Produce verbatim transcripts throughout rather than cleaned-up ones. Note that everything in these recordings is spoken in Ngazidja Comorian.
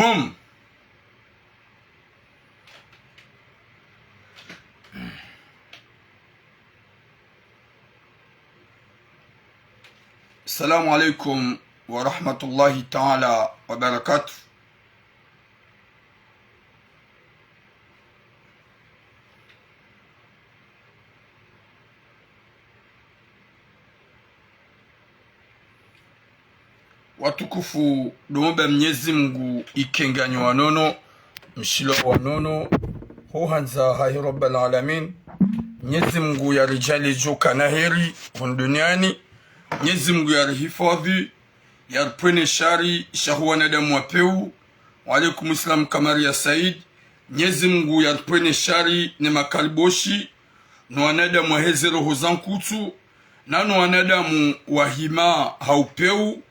Boom. Assalamu alaikum wa rahmatullahi ta'ala wa barakatuh. Watukufu, ndo mba Mnyezi Mngu ike nganyi wa nono, mshilo wa nono, ho handza hahe Rabbal Alamin. Mnyezi Mngu yaridjaanlie djo kana heri hunu duniani. Mnyezi Mngu yarihifadhwi, yaripvwene shari shahu wanadamu wa pewu. Wa alaikum salam Kamaria Said. Mnyezi Mngu yaripvwene shari ne makaliboshi, no wanadamu waheze roho za nkutsu, na no wanadamu wahima ha upewu,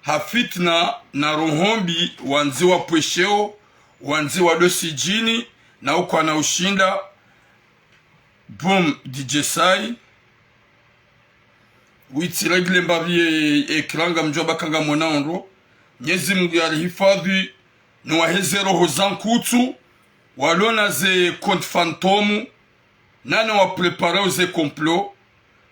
ha fitna na roho mbi, wandzi wapvwesheo, wandzi wado sidjini, na ukwana ushinda. Boom, D J Sai. Witsi règle mbapvi ye écran, ngamdjo baka ngamwona ondro. Mnyezi Mngu yarihifadhwi, no waheze roho za nkutsu, walo na ze compte fantôme, na no waprépareo ze complot.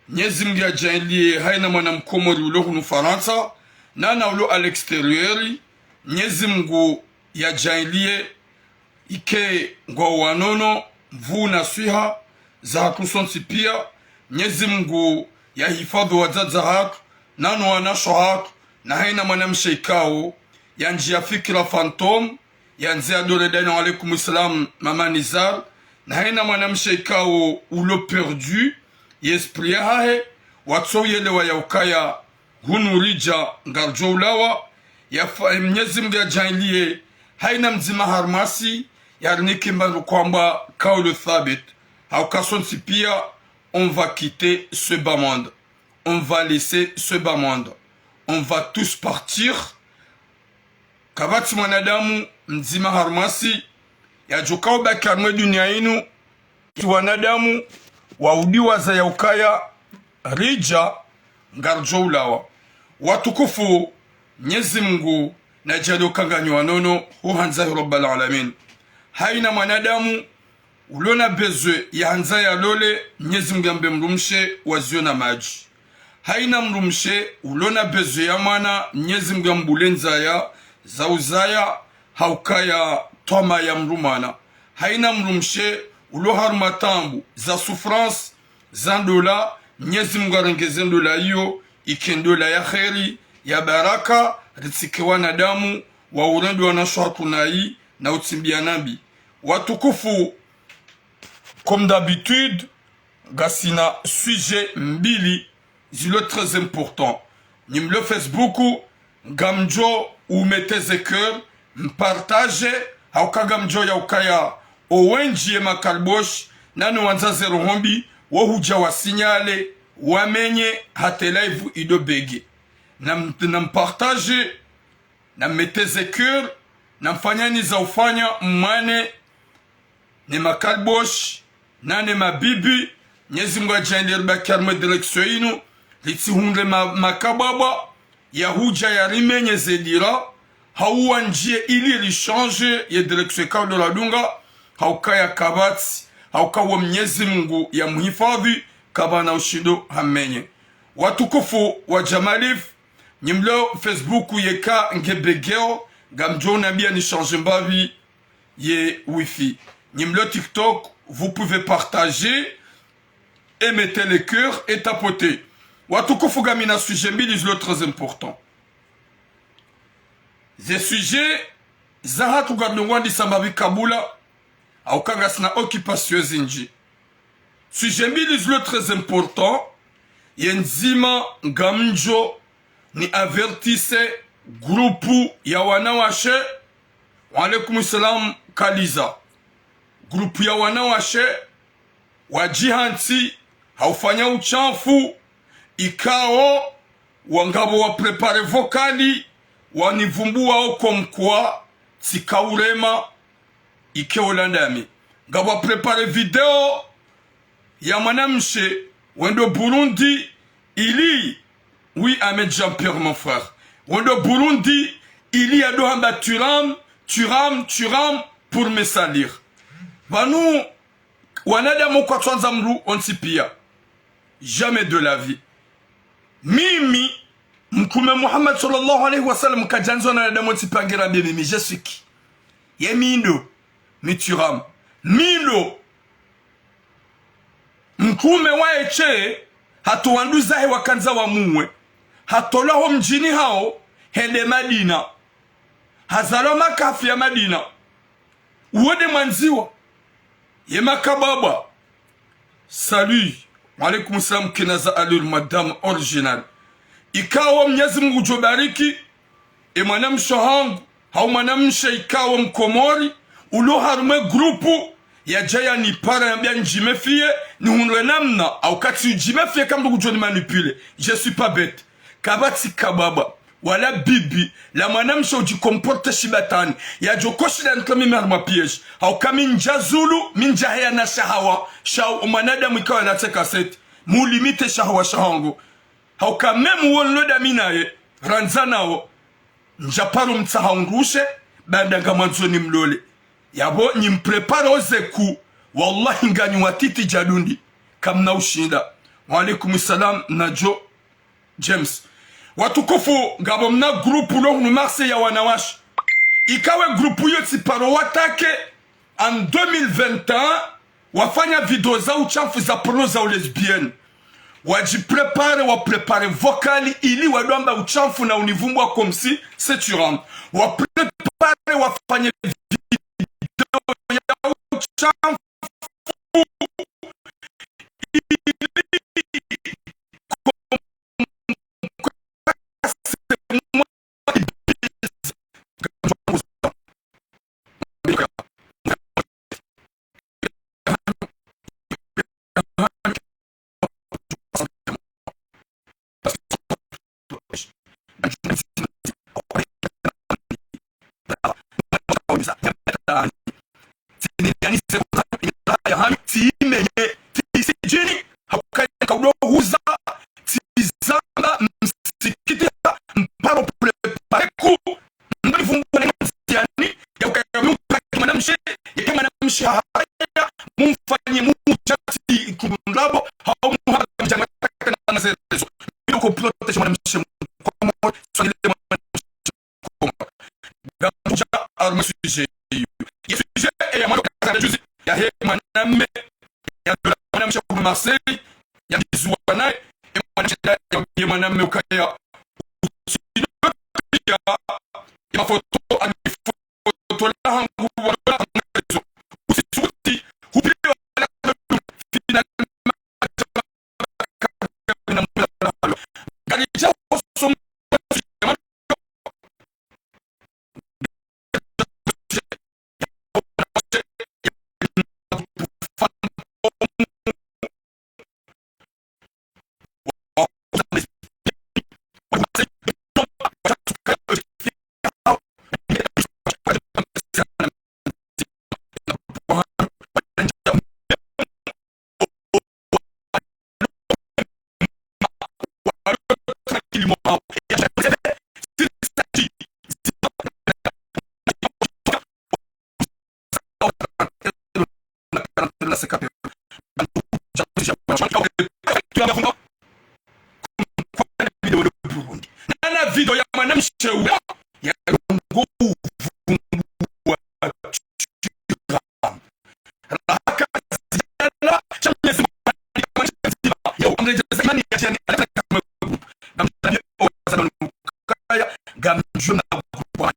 Mnyezi Mngu yadjaanlie haina mwana Mkomori ulo hunu Farantsa, na na ulo à l'extérieur. Mnyezi Mngu yadjaanlie ike ngwao wa nono, nvuu na swiha, zahatru sontsi pia. Mnyezi Mngu yahifadhwi wadzadze hatru, na no wanashe hatru, na haina mwanamshe ikao yandjia fikira fantôme, yandzi ya dore dani. Wa alaikum salam Mama Nizar. Na haina mwanamshe ikao ulo perdu ye esprit yahahe, watso yelewa ya ukaya hunu ridja ngaridjo ulawa. Ya fa-, Mnyezi Mngu yadjaanlie haina mdzima harumwa si yarinike mbapvi kwamba kaulu thabit, ha uka sontsi pia, on va quitter ce bas monde, on va laisser ce bas monde, on va tous partir. Kapvatsi mwanadamu mdzima harumwa si yadjo kao baki harumwa dunia inu. Wanadamu waudiwaza ya ukaya ridja ngaridjo ulawa. Watukufu, Mnyezi Mngu nadjaanlie uka nganyi wa nono, ho handza hahe Rabbal Alamin. Haina mwanadamu ulo na besoin ya handza yalole, Mnyezi Mngu yambe mdrumshe wa ziyo na madji. Haina mdrumshe ulo na besoin ya mwana, Mnyezi Mngu yambule ndzaya za uzaya, ha ukaya twama ya mdru mwana. Haina mdrumshe ulo harumwa taabu za souffrance, za ndola, Mnyezi Mngu yarenge ze ndola iyo ike ndola ya kheri, ya baraka, ritsike wanadamu wa urendwa na shwatu nayi, na utsimbia nambi. Watukufu, comme d'habitude, ngasina sujet mbili zilo très important. Nyi mlo Facebook, ngamdjo umettre ze cœur, mpartage, ha uka ngamdjo ya ukaya owendji ye makaliboshi, na no wandza ze roho mbi, wo hudja wa signale, wamenye, hata live ido bégué. Na m-, na mpartage, na mettre ze cœur, na mfanyani za ufanya, mwane ne makaliboshi, na ne mabibi. Mnyezi Mngu yadjaanlie ribaki harumwa direction inu, ritsihundre ma-, makabwabwa ya hudja yarimenye ze dira, ha uwandjie ili richange ye direction ikao ndo radunga, ha ukaya kapvatsi, ha uka wo Mnyezi Mngu yamuhifadhwi, kapvana ushindo hamenye. Watukufu wa Jamalif, nyi mlo Facebook yeka nge bégué, ngamdjo unambia ni change mbapvi ye wifi. Nyi mlo TikTok, vous pouvez partager et mettre les cœurs et tapoter. Watukufu, ngamina sujet mbili zilo très important. Ze sujet zahatru ngaridungwa ndisa mbapvi kabula, ha uka ngasina occupation zindji. Sujet mbili zilo très important, ye ndzima ngamdjo ni avertisse groupe ya wanawashe. Wa alaikum salam Kaliza. Groupe ya wanawashe wadjihantsi ha ufanya uchafu, ikao wa ngapvo wa préparé vocal, wanivumbuwao comme quoi tsika urema, ike ola ndami. Ngapvo wa préparé vidéo ya mwanamshe wendo Burundi, ili, oui, Ahmed Jean-Pierre, mon frère, wendo Burundi, ili yado hamba Thuram, Thuram, Thuram pour me salir. Pvanu, wanadamu kwatsandza mdru wontsi pia. Jamais de la vie. Mimi, Mtrume Muhammad sallallahu alayhi wa sallam, kadjandzwa na wanadamu wontsi pia nge rambe mimi, je suis qui? Ye mi ndo, mi Thuram. Mi ndo. Mtrume waye she, hatowa wanduzahe wakandza wamuwe. Hatolwa ho mdjini hawo, hende Madina. Hazalwa makahafu ya Madina. Uwo nde mwandziwa. Ye makababa. Salut. Wa alaykum salam, kinaza alur madame original. Ikao Mnyezi Mungu ngudjo bariki, e mwanamshe hangu, hau mwanamshe ikao Mkomori, ulo harumwa e grupu, yadja yanipara yambia ndjiméfier, nihundre namna, hau kati ndjiméfier kamdru ngudjo ni manipuler. Je suis pas bête. Kapvatsi kababa, wala bibi, la mwanamshe udjicomporter shibatwani, yadjo koshinda yanitria mimi harumwa piège. Hauka mi ndjazulu, mi ndjaheya na shahawa, sha o mwanadamu ikao yalatse kaseti, mu limiter shahawa shahangu. Hauka même wo nlo dami naye, randza nawo, ndjaparo mtsaha undrushe, baanda ngamwandzo nimlole. Yapvo nimprépare oze ku, wallahi nganyi watiti djadundi, kamna ushinda. Wa alaykum salam, Nadjo James. Watukufu, ngapvo mna grupu lo hunu Marseille ya wanawashe. Ikao e grupu iyo tsiparo watraquer, en deux mille vingt et un, wafanya video za ushamfu za porno za u lesbienne. Wadjiprépare, waprépare vocal ili wadjo amba ushamfu na univumbua comme si c'est Thuram. Waprépare, wafanye video ya ushamfu ili Tizamba msikiti, mparo préparer ku, mdru nivumbua na ndziani, ya ukaya mwanamshe, yeke mwanamshe hahaya, mumfanye mudjati kundrabo, hau muhaba mdjama na mazerezo. Iyo ko protéger mwanamshe mkomori, soigner mwanamshe mkomori. Ngamdja harumwa sujet iyo. Ye sujet ya mwana kaza juzi, yahe mwanamme, ya mwanamshe ku Marseille, ya mdjuzi wa naye, e mwanamshe ya, ye mwanamme ukaya, ya, ye mafoto, ani foto la hangu, wala hangu, usisuti, hupile, finalement, Nana video ya mwanamshe uwo ya longo uvumbua Thuram. Raka ziyala, sha Mwenyezi Mungu ya mwanamshe ndzima, ya uamrejeza imani ya djani, ala kama group. Ngamdjua o wazalwa nukaya, ngamdjua na group.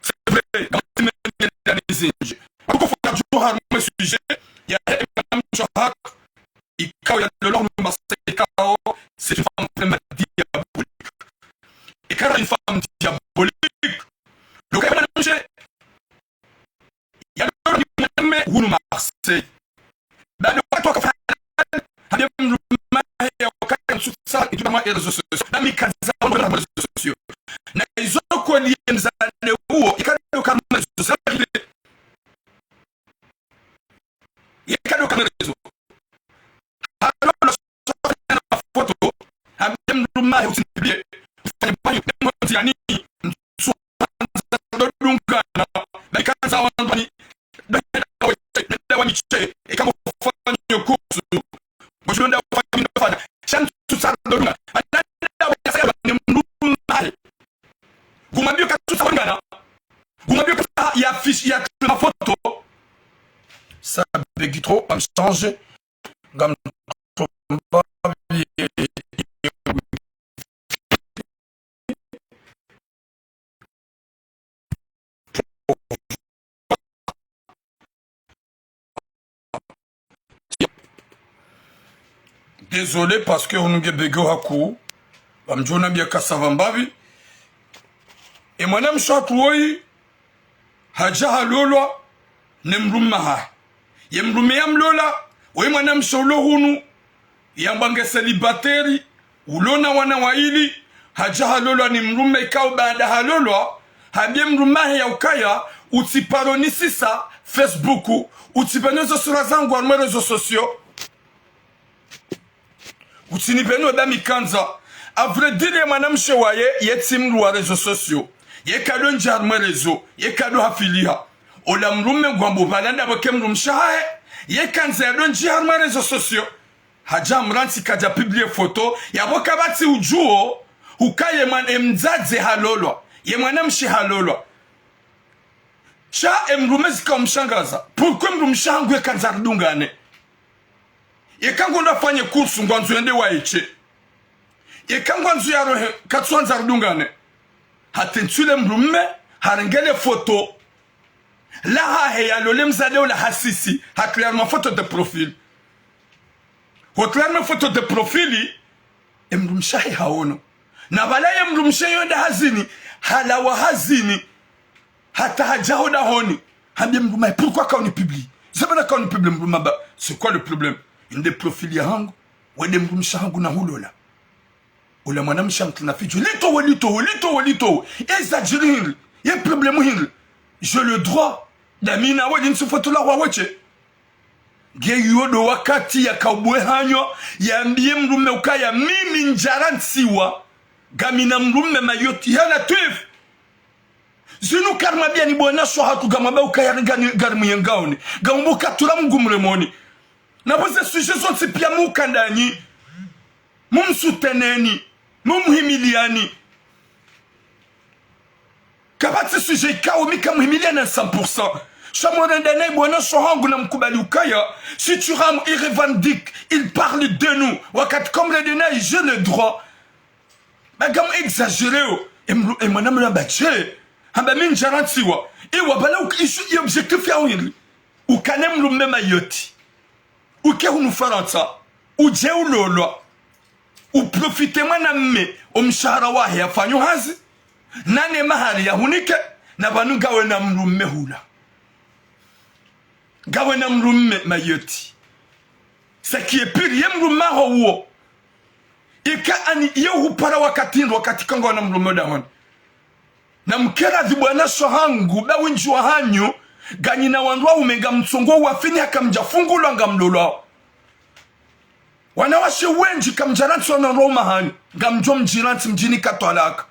C'est vrai, ngamdjua na zindji. Watukufu, ngamdjua harumwa sujet ya he mwanamshe hak, ikao ya lolo hunu Marseille, ikao, c'est une femme vraiment diabolique. Ikao une femme diabolique. Lo kaya mwanamshe, ya lolo ni mwanamme hunu Marseille. Baada wakati wakafanya, hambia mdrume wahe ya ukaya msutsa, itula mwa réseaux sociaux. Na mikaza mwa réseaux sociaux. Na izo kweli ye mzane uwo, ikao ka mwa réseaux sociaux. Yeka ndo kamera zo. Halo na sofanya na foto. Hambe mdrume wahe usinibie. Ufanye banyo. Mdru yani. Mdru ndo dungana. ya ma photo. Ça bug trop, va me changer. Ngam Désolé, parce que hunu nge bug hakuu. Ba mdjona bia ka ça va mbapvi. E mwanamshe hatru woyi, hadja halolwa ne mdrume hahe. Ye mdrume yamlola, woyi mwanamshe ulo hunu, yambwa nge célibataire, ulo na wana wayili, hadja halolwa ni mdrume ikao baada halolwa, hambie mdrume hahe ya ukaya, utsiparo nisisa Facebook, utsipveno zo sura zangu harumwa réseaux sociaux. Utsinipveno dami kandza. À vrai dire, ye mwanamshe waye, ye tsi mdru wa réseaux sociaux. Ye kado ndjia harumwa réseau, ye kado hafiliha. Ola mdrume ngwambo pvala ndapvo ke mdrumshe hahe, ye kandza yado ndjia harumwa réseaux sociaux. Hadja mrantsi kadja publier photo, yapvo kapvatsi udjuo, hukaye mwan-, e mdzadze halolwa, ye mwanamshe halolwa. Sha e mdrume zika umshangaza. Pourquoi mdrumshe hangu ye kandza ridungane? Yeka ngwendo afanye kursu ngwandzo yende waishe. Yeka ngwandzo yarohe katsuandza ridungane. Hata ntsu le mdrume, harenge le photo lahahe yalole mdzadze ola hasisi, ha clairement photo de profil. Ho clairement photo de profil, e mdrumshe hahe haono. Na pvala ye mdrumshe yonda hazini, halawa hazini, hata hadja ho dahoni. Hambie mdrume, pourquoi kauni publie? Sababu kauni publie mdrume ba, c'est quoi le problème? Inde profil yahangu, wende mdrumshe hangu na hulola. Ola mwanamshe mtruna fidjo. Litowe, litowe, litowe, litowe. Eza djiri hindri. Ye problème hindri. J'ai le droit. Dami nawe, linsu photo la wawe she. Nge yodo wakati yaka ubwe hanyo, yambie mdrume ukaya mimi ndjarantsiwa. Ngamina mdrume Mayotte. Hana twif. Zinu karimwambia ni bwana sho hatru ngamwamba ukaya ngani, ngari muyengaoni. Ngamwamba uka tura Mngu mremoni. Na pvo ze sujet zontsi pia mukandanyi. Mumsuteneni. Mumuhimiliani. Kapvatsi sujet ikao mi kamuhimiliana cent pour cent. Sha mrenda nayi bwana sho hangu na mkubali ukaya. Si tu rames, il revendique, il parle de nous. Wakati kamrenda nayi, j'ai le droit. Ba ngamu exagéré o. E mdru-, e mwana mdru hamba she. Hamba mi ndjarantsiwa. Ewa pvala uka ishu i objectif yaho hindri. Ukane mdrume Mayotte. Uke hunu Farantsa. Udje ulolwa. Uprofite mwana mme. O mshahara wahe yafanyo hazi. Nane mahari yahunike. Na pvanu ngawe na mdrume hula. Ngawe na mdrume Mayotte. Ce qui est pire, ye mdrume haho uwo. Ika ani ye uhupara wakati hindri wakati ka ngawe na mdrume dahoni. Na mkera dhi bwana sho hangu, ba windji wahanyu, nganyina wandru waume ngamtsongo wafini haka mdjafungulwa ngamlolwao. Wanawashe wendji kamdjarantsiwa na wandru waume hanyu, ngamdjo mdjirantsi mdjinika twalaka.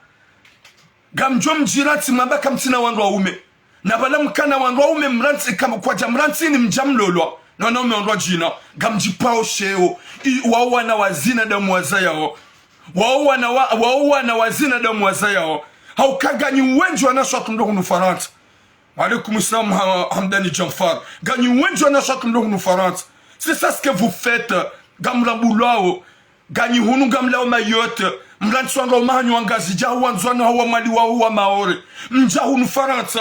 Ngamdjo mdjirantsi mwamba kamtsina wandru waume. Na pvala mkana wandru waume mrantsi, kam-, kwadja mrantsi ni mdjamlolwa. Na wanaume wandru wadjina. Ngamdjipvao sheo. I, wao wana wa zina damu wazayao. Wao wana wa, wao wana wa zina damu wazayao. Hauka nganyi wendji wanashe hatru mlo hunu Farantsa. Wa alaikum salam, ha-, Hamdani Djanfar. Nganyi wendji wanashe hatru mlo hunu Farantsa. C'est ça ce que vous faites. Ngamrambulwao. Nganyi hunu ngamlao Mayotte, mrantsi wandru waume hanyu wa Ngazidja, hau wa Ndzuani, hau wa Mwali, hau wa Maore. Mdja hunu Farantsa.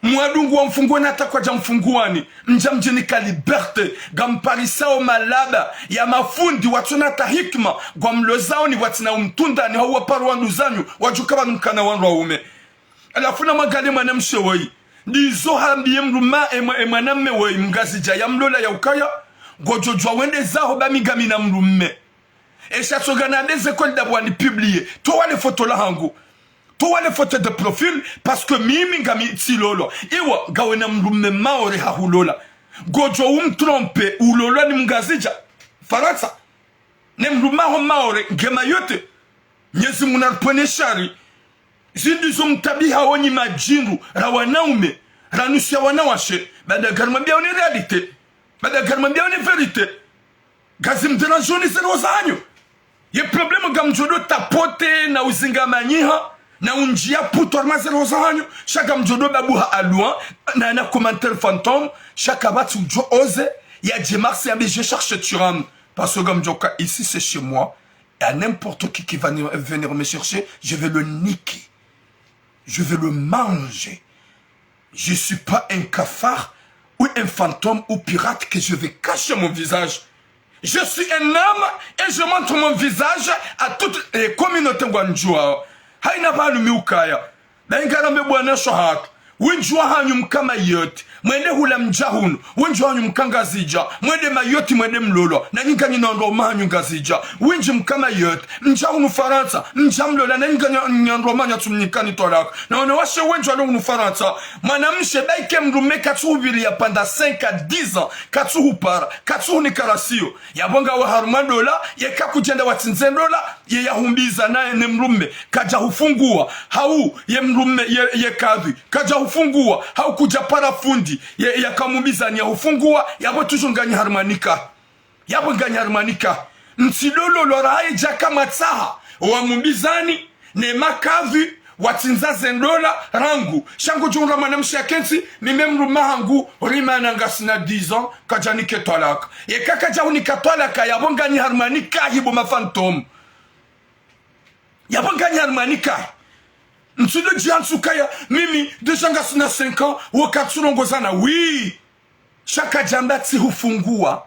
Mwadungu wa mfunguweni hata kwadja mfunguwani. Mdja mdjinika liberté. Ngamparisao malaba ya mafundi watsuna hata hikima. Ngwamlozao ni watsina umtundani, hau waparo wanduzanyu, wadjuka pvanu mkana wandru waume. Halafu na mwangalie mwanamshe woyi. Ndizo hambie mdrume, e mwa-, e mwanamme woyi, Mngazidja yamlola ya ukaya. Ngodjo djuwa wende zaho ba mi ngamina mdrume. Esha tsonga na beze kweli ndapvo wani publier. Towa le photo lahangu. Towa le photo de profil, parce que mimi ngami tsilolwa. Ewa, ngawe na mdrume Maore hahulola. Ngodjo umtrompe, ulolwa ni Mngazidja. Farantsa. Ne mdrume haho Maore, nge Mayotte. Mnyezi Mungu naripvwene shari. Zindru zo mtabihao nyi madjindru, ra wanaume, ranusia wanawashe, baada ngarimwambiao ni réalité, baada ngarimwambiao ni vérité. Ngazi mdérangeoni zero zanyu. Ye problème ngamdjo do tapoter na uzinga manyiha, Na undjia puto harumwa ze roho zahanyu, sha ngamdjo ndo babuha à loin, na, na commentaire fantôme, sha kapvatsi udjo oser yadje Marseille yambe je cherche Thuram. Parce que ngamdjo ka ici c'est chez moi. Et à n'importe qui qui va ni-, venir me chercher, je vais le niquer. Je vais le manger. Je suis pas un cafard ou un fantôme ou pirate que je vais cacher mon visage. Je suis un homme et je montre mon visage à toute, eh, communauté ngwandjuao. Haina pvanu mi ukaya. Nda ingarambe bwana sho hatru. Wendji wahanyu mka Mayotte, mwende hula mdja hunu. Wendji wahanyu mka Ngazidja, mwende Mayotte, mwende mlolwa. Na nyi nganyi na wandru waume wahanyu Ngazidja. Wendji mka Mayotte, mdja hunu Farantsa, mdja mlolwa. Na nyi nganyi na wandru waume wahanyu, atsumnikani twalaka. Na wanawashe wendji walo hunu Farantsa. Mwanamshe, baike mdrume katsuhupvirilia pendant cinq à dix ans, katsuhupara, katsuhunika rasio. Yapvo ngawe harumwa ndola, yeka kudjenda watsindze ndola, ye yahumbizana ne mdrume, kadja hufungua, hau ye mdrume, ye, ye kadhi, kadja hufungua, hau kudja para fundi, ye, yakamumbizani yahufungua, yapvo toujours nganyi harumwa nika. Yapvo nganyi harumwa nika. Mtsilololwa raha yedjaka mwatsaha, wamumbizani, ne makadhi, watsindza ze ndola, rangu. Sha ngudjo hundra mwanamshe yakentsi, mi me mdrume wahangu, rimana ngasina dix ans, kadja nike twalaka. Yeka kadja hunika twalaka, yapvo nganyi harumwa nika hibo ma fantôme. Yapvo nganyi harumwa nika. Mtsudo djia ntsukaya, mimi, déjà ngasina cinq ans, wo katsurongozana, oui. Sha kadjamba tsihufungua.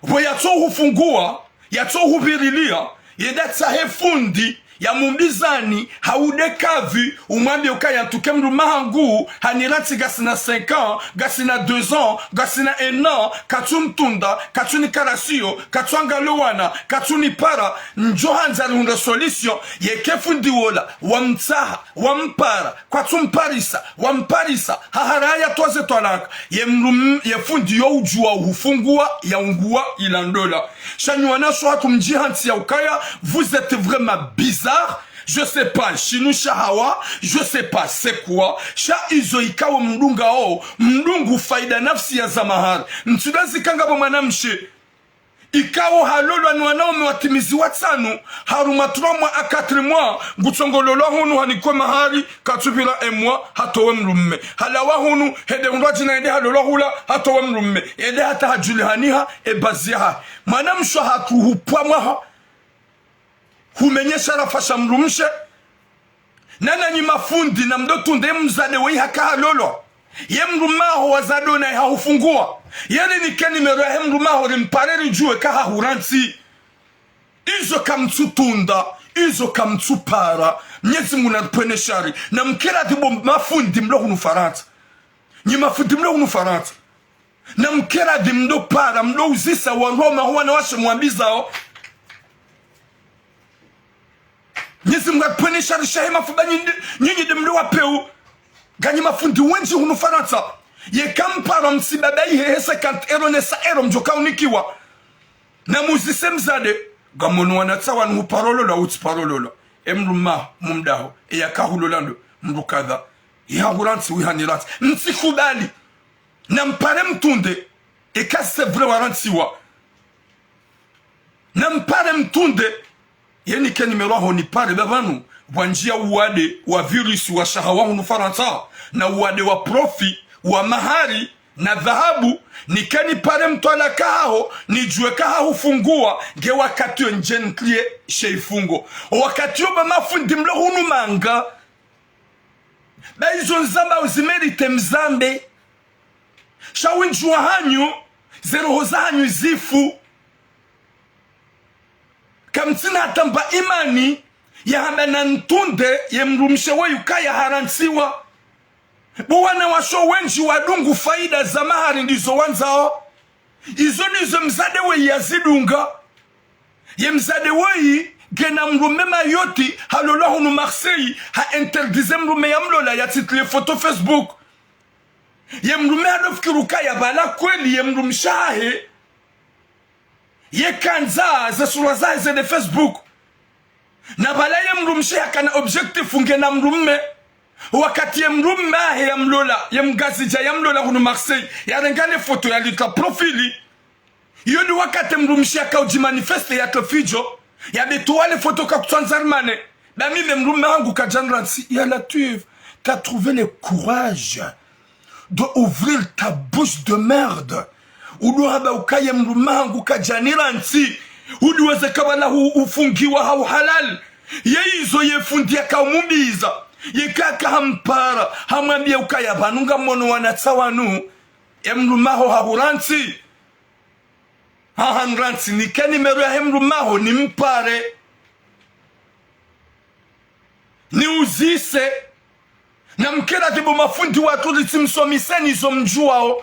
Pvo yatsohufungua, yatsohupvirilia, yende yatsahe fundi, yamumbizani, hau nde kadhi, umwambie ukaya ntsuke mdrume wahangu, hanirantsi ngasina cinq ans, ngasina deux ans, ngasina un an, katsunitunda, katsunika rasio, katsuangalia wana, katsunipara, ndjo handza rihundre solution, yeke fundi wola, wamtsaha, wampara, kwatsumparisa, wamparisa, hahara yatowa ze twalaka, ye mdrum-, ye fundi yo udjua uhufungua, yaungua ila ndola. Sha nyi wanashe hatru mdjihantsi ya ukaya, vous êtes vraiment bizarre. Je sais pas, shinu shahawa, je sais pas c'est quoi. Sha izo ikao mdungao, mdungu faida nafsi ya za mahari. Mtsudo zika ngapvo mwanamshe ikao halolwa ni wanaume watimizi watsanu, harumwa trois mois à quatre mois, ngutsongololwa hunu hanikwe mahari, katsupvira un mois, hatowe mdrume. Halawa hunu, hende hundrwa djina yende halolwa hula, hatowe mdrume. Yende hata hadjulihaniha, e bazi yahahe. Mwanamshe hatru hupvwa mwaha, humenyesha rafa sha mdrumshe, na nanyi mafundi, namdo tunde ye mzade weyi haka halolwa. Ye mdrume waho wazade ona ye hahufungua. Yeri nike numéro yahe mdrume waho rimpare ridjue ka hahurantsi. Izo kamtsutunda, izo kamtsupara. Mnyezi Mungu naripvwene shari. Namkere adhibu mafundi mlo hunu Farantsa. Nyi mafundi mlo hunu Farantsa. Namkere adhibu mdo para, mdo uzisa wandru waume ho wanawashe mwambizao. Mnyezi Mungu aripvwene shari shahe mafuba nyinyi, nyinyi nde mdo wapveu. Nganyi mafundi wendji hunu Farantsa. Yeka mpara msiba bayi hehe cinquante euros ne cent euros mdjoka unikiwa. Namuzise mzade. Ngamono wanatsa wanu huparololwa, utsiparololwa. E mdrume waho, mumdaho, e yaka hulola ndo, mdru kadha. Ye hahurantsi, wi hanirantsi. Mtsikubali. Nampare mtunde. Eka c'est vrai warantsiwa. Nampare mtunde. Ye nike numéro yaho nipare ba pvanu. Pvwandjia uwade wa virus wa shahawa hunu Farantsa. Na uwade wa profit wa mahari na dhahabu. Nike nipare mtwalaka haho. Nidjue ka hahufungua. Nge wakati yo ndje nitrie she ifungo. Wakati yo ba mafundi mlo hunu manga. Ba izo nzamba uzimérité mzambe. Sha wendji wahanyu, ze roho zahanyu zifu. Kamtsina hata mba imani, yahamba nantunde, ye mdrumshe weyi ukaya harantsiwa. Bo wanawashe wendji wadungu faida za mahari ndizo wandzao. Izo ndizo mzade weyi yazidunga. Ye mzade weyi, ngena mdrume Mayotte, halolwa hunu Marseille, ha interdise mdrume yamlola yatsitrie photo Facebook. Ye mdrume hado fikiri ukaya pvala kweli ye mdrumshe wahahe. Ye kandza ze sura zahe zende Facebook. Na pvala ye mdrumshe hakana objectif ngena mdrume. Wakati ye mdrume wahahe yamlola, ye mngazidja yamlola hunu Marseille, yarenga le photo yalika profil. Iyo ni wakati mdrumshe yaka udjimanifeste yatso fidjo, yambe towa le photo kakutsandza rimane. Ba mimi mdrume hangu kadjanirantsi, ya Latwif, t'as trouvé le courage de ouvrir ta bouche de merde. Udo hamba ukaya mdrume hangu kadjanirantsi. Udiweze kabala hu-, ufungiwa ha uhalali. Ye izo ye fundi yakaumbiza. Ye kaka hampara, hamwambia ukaya pvanu ngamwono wanatsa wanu. Ye mdrume haho hahurantsi. Hahanirantsi, nike nimero yahe mdrume haho, nimpare. Niuzise. Namkeradhi bo mafundi watru ritsi msomiseni zo mdjuwao.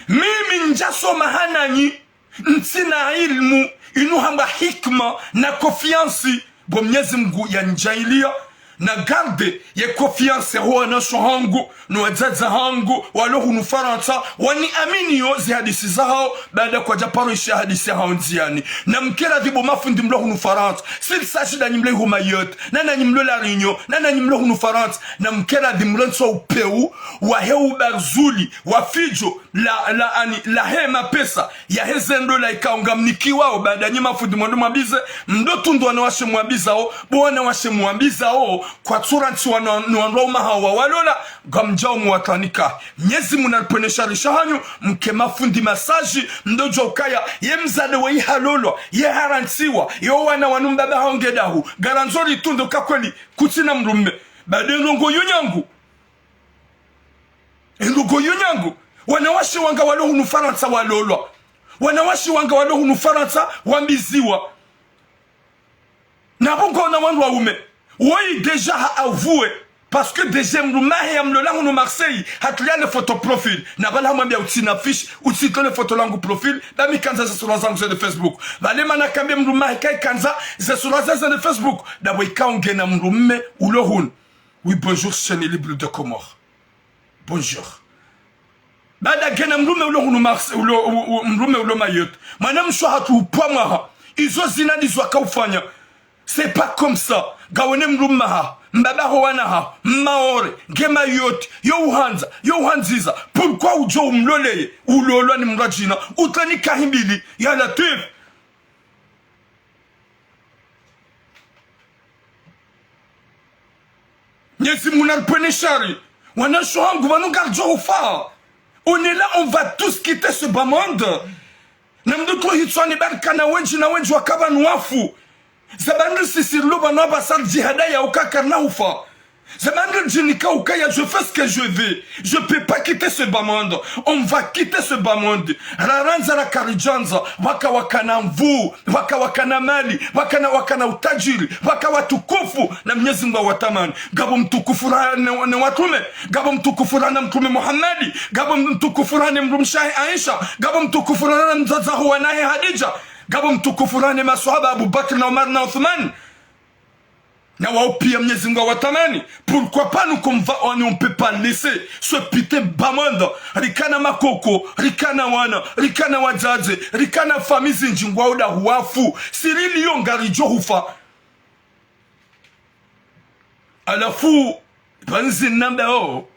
Mimi ndjasoma hananyi, ntsina ilmu, inu hamba hikma na confiance, bo Mnyezi Mngu yanidjaaliya, na garde ye confiance ho wanasho hangu, no wadzadze hangu, walo hunu Farantsa, waniaminiyo zihadisi zahao, baada kwadja paro ishiya hadisi yahao ndziani. Namkeradhi bo mafundi mlo hunu Farantsa, s'il s'agit danyi mlo iho Mayotte, na nanyi mlo La Réunion, na nanyi mlo hunu Farantsa, namkeradhi mlo ntso upeu, wahe ubarzuli, wa fidjo, la, la, ani, lahe mapesa, yahe ze ndola ikao ngamnikiwao, baada nyi mafundi mwando mwambize, mdo tundwa wanawashe mwambizao, bo wanawashe mwambizao, kwatsurantsi wana, ni wandru waume hawo walola, ngamdjao muwatanika. Mnyezi Mngu naripvwene shari shahanyu, mke mafundi masaji, mdo djuwa ukaya, ye mdzadze we ihalolwa, ye harantsiwa, yo wana wanu mbaba hawo nge dahu, ngarandzo ritunde uka kweli, kutsina mdrume. Baada ndrongo yo nyangu. Ndrongo yo nyangu, wanawashe wanga walo hunu Farantsa walolwa. Wanawashe wanga walo hunu Farantsa wambiziwa. Na pvo ngwaona wandru waume. Woyi déjà ha avoué. Parce que déjà mdrume hahe yamlola hunu Marseille, hatrulia le photo profil. Na pvala hamwambia utsina fiche, utsitole photo langu profil, ba mi kandza ze sura zangu zende Facebook. Pvale mana kambe mdrume hahe kayi kandza ze sura zahe zende Facebook. Dapvo ikao ngena mdrume ulo hunu. Oui, bonjour, chaîne libre de Comores. Bonjour. Baada ngena mdrume ulo hunu Mars, ulo, u-, u-, mdrume ulo Mayotte. Mwanamshe hatru upvwa mwaha. Izo zina ndizo akaufanya. C'est pas comme ça. Ngawone mdrume haho, mbaba ho wana haho, Mmaore, nge Mayotte, yo uhandza, yo uhandziza. Pourquoi udjo umloleye, ulolwa ni mdru adjina, utreni kahimbili, ya Latwif. Mnyezi Mngu naripvwene shari. Wanasho hangu pvanu ngaridjo hufa. On est là, on va tous quitter ce bas monde. Na mdru tro hitswani barika na wendji na wendji waka pvanu wafu. Zabandri sisi rilo pvanu apvasa ridjihadaya uka karina hufa. Zamani ridjinika ukaya, je fais ce que je veux. Je peux pas quitter ce bas monde. On va quitter ce bas monde. Rarandza rakaridjandza, pvaka wakana nvuu, pvaka wakana mali, pvakana wakana utadjiri, pvaka watukufu, na Mnyezi Mngu awatamani. Ngapvo mtukufu raha ne, ne watrume, ngapvo mtukufu raha na Mtrume Muhammadi, ngapvo mtukufu raha ne mdrumshe wahe Aisha, ngapvo mtukufu raha na mdzadze waho wanahe Hadidja, ngapvo mtukufu raha ne maswahaba Abu Bakr na Umar na Uthman. Na wao pia Mnyezi Mngu awatamani. Pourquoi pas nous qu'on va, on, on peut pas laisser ce putain bas monde. Rikana makoko, rikana wana, rikana wadzadze, rikana famille zindji ngwao dahu wafu. Sirili yo ngaridjo hufa. Halafu, pvanu nzi namba o,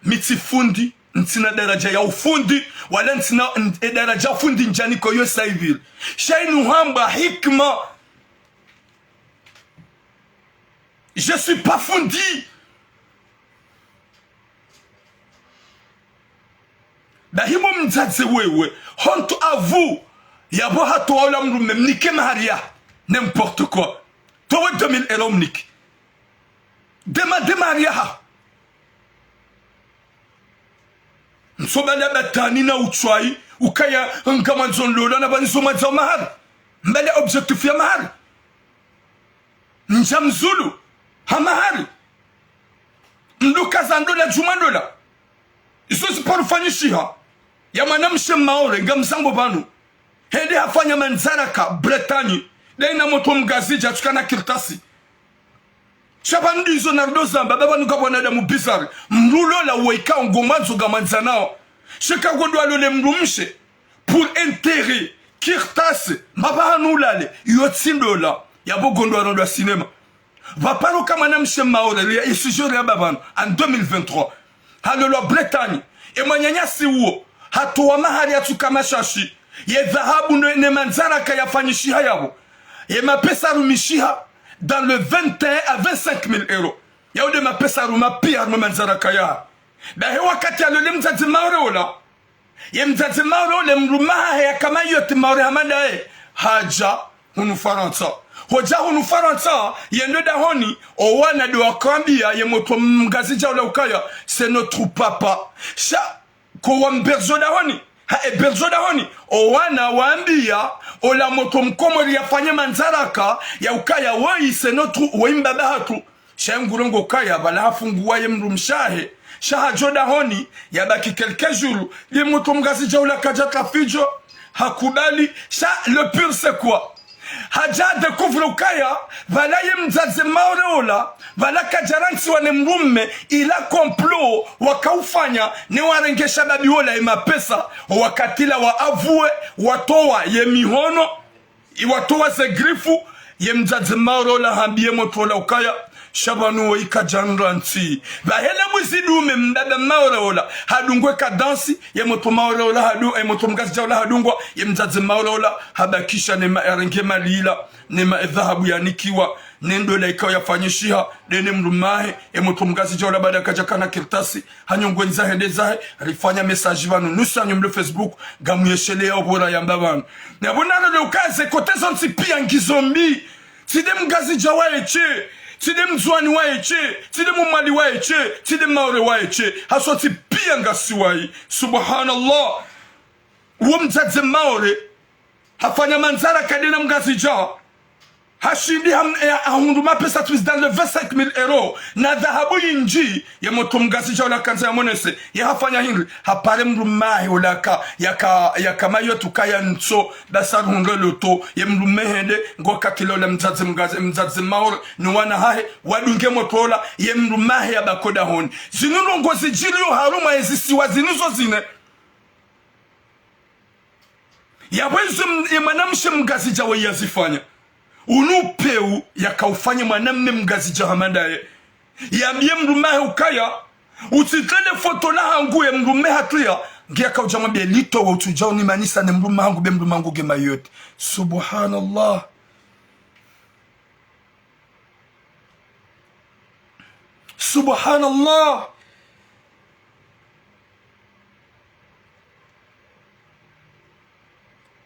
mi tsi fundi, ntsina daraja ya ufundi, wala ntsina, n-, e daraja fundi ndjaniko yo saivil. Sha inu hamba hikma. Je suis pas fundi. Bahi mdzadze wewe, honte à vous. Yapvo hatowa ola mdrume, mnike mahari yahe. N'importe quoi. Towe deux mille euros mnike. Dema, dema mahari yahe. Ntso bala batwani na utswayi, ukaya ngamwandzo nlola na pvanu ntso mwandza mahari. Mbala objectif ya mahari. Ndja mzulu, ha mahari. Mdru kaza ndola, djuma ndola. Izo ziparo fanyishiha. Ya mwanamshe Mmaore, ngamzambo pvanu. Hende hafanya mandzaraka, Bretagne. Dayina motro Mngazidja, tsukana kartasi. Sha pvanu ndizo nardo zamba, ba pvanu ngapvo wanadamu bizarre. Mdru lola uwo ikao ngomwandzo ngamwandzanao. Sheka ngondo alole mdrumshe. Pour intérêt, kartasi, mbapvi hanu ulale, iyo tsi ndola, yapvo ngondo arondwa cinéma. Pvaparo ka mwanamshe Mmaore, lia isijori ya ba pvanu, en deux mille vingt-trois. Halolwa Bretagne, e mwananyasi uwo, hatowa mahari yatsuka mashashi, ye dhahabu no, ne mandzaraka yafanyishiha yapvo. Ye mapesa yarumishiha dans le vingt et un à vingt-cinq mille euros. Yawo nde mapesa yaruma piya harumwa mandzaraka ya. Bahi wakati yalole mdzadze Maore ola. Ye mdzadze Maore ola, mdrume wahahe yaka Mayotte, Maore hama ndaye. Hadja hunu Farantsa. Hodja hunu Farantsa, yendo dahoni, owana nde wakamwambiya, ye motro mngazidja ola ukaya, c'est notre papa. Sha, ko wamberzo dahoni, ha eberzo dahoni, owana wambiya, ola motro mkomori yafanye mandzaraka, ya ukaya woyi c'est notre, woyi mbaba hatru. Sha ngurongoa ukaya, pvala hafunguwa ye mdrumshe wahe, sha hadjo dahoni, yabaki quelques jours, ye motro mngazidja ola kadja tafidjo, hakubali, sha le pire c'est quoi ? Hadja découvre ukaya, pvala ye mdzadze Maore ola, pvala kadja rantsiwa ne mdrume, ila complot wakaufanya, ne warenge shababi ola ye mapesa, wakati la wa avoué, watowa ye mihono, iwatowa ze grifu, ye mdzadze Maore ola hambiye motro ola ukaya, sha pvanu woyi kadja nrantsi. Pvahele mwizi dume mbaba Maore ola, hadungwe kadansi, ye motro Maore ola hadu-, ye motro mngazidja ola hadungwa, ye mdzadze Maore ola, habakisha ne ma-, yarenge mali ila, ne ma-, edhahabu yanikiwa, ne ndola ikao yafanyishiha, nde ne mdrume wahe, ye motro mngazidja ola baada kadja kana kartasi, hanyongwe ndzahe nde zahe, rifanya message pvanu, nusu yanyu mlo Facebook, ngamuyesheleya opvora yamba pvanu. Na pvo nalo le ukaze kote zontsi piya ngizo mbi. Tsi nde mngazidja waye she, tsi nde mndzuwani waye she, tsi nde mmwali waye she, tsi nde Maore waye she, ha sontsi piya ngasi wayi. Subhanallah. Wo mdzadze Maore, hafanya mandzaraka nde na mngazidja. Hashindi ham-, eh, hahundru mapesa twizi dans le vingt-cinq mille euros. Na dhahabu yindji, ye motro mngazidja ola kandza yamonese. Ye hafanya hindri, hapare mdrume wahe ola ka, yaka, yaka Mayotte ukaya ntso, basi ruhundre loto, ye mdrume hende, ngo katilo ola mdzadze mngazi-, mdzadze Maore, no wana hahe, wadunge motro ola, ye mdrume wahe yabaki dahoni. Zinu ndrongo zidjiriyo harumwa ezisiwa zinu zo zine. Yapvo izo m-, ye mwanamshe mngazidja waye yazifanya. Unu peu yakaufanya mwanamme mngazidja hama ndaye. Yambiye mdrume wahe ukaya, utsitrende foto lahangu ye mdrume hatru ya. Ngiya kaudja mwambiye litowe utsudja unimanisa ne mdrume wahangu be mdrume wahangu nge Mayotte. Subhanallah. Subhanallah.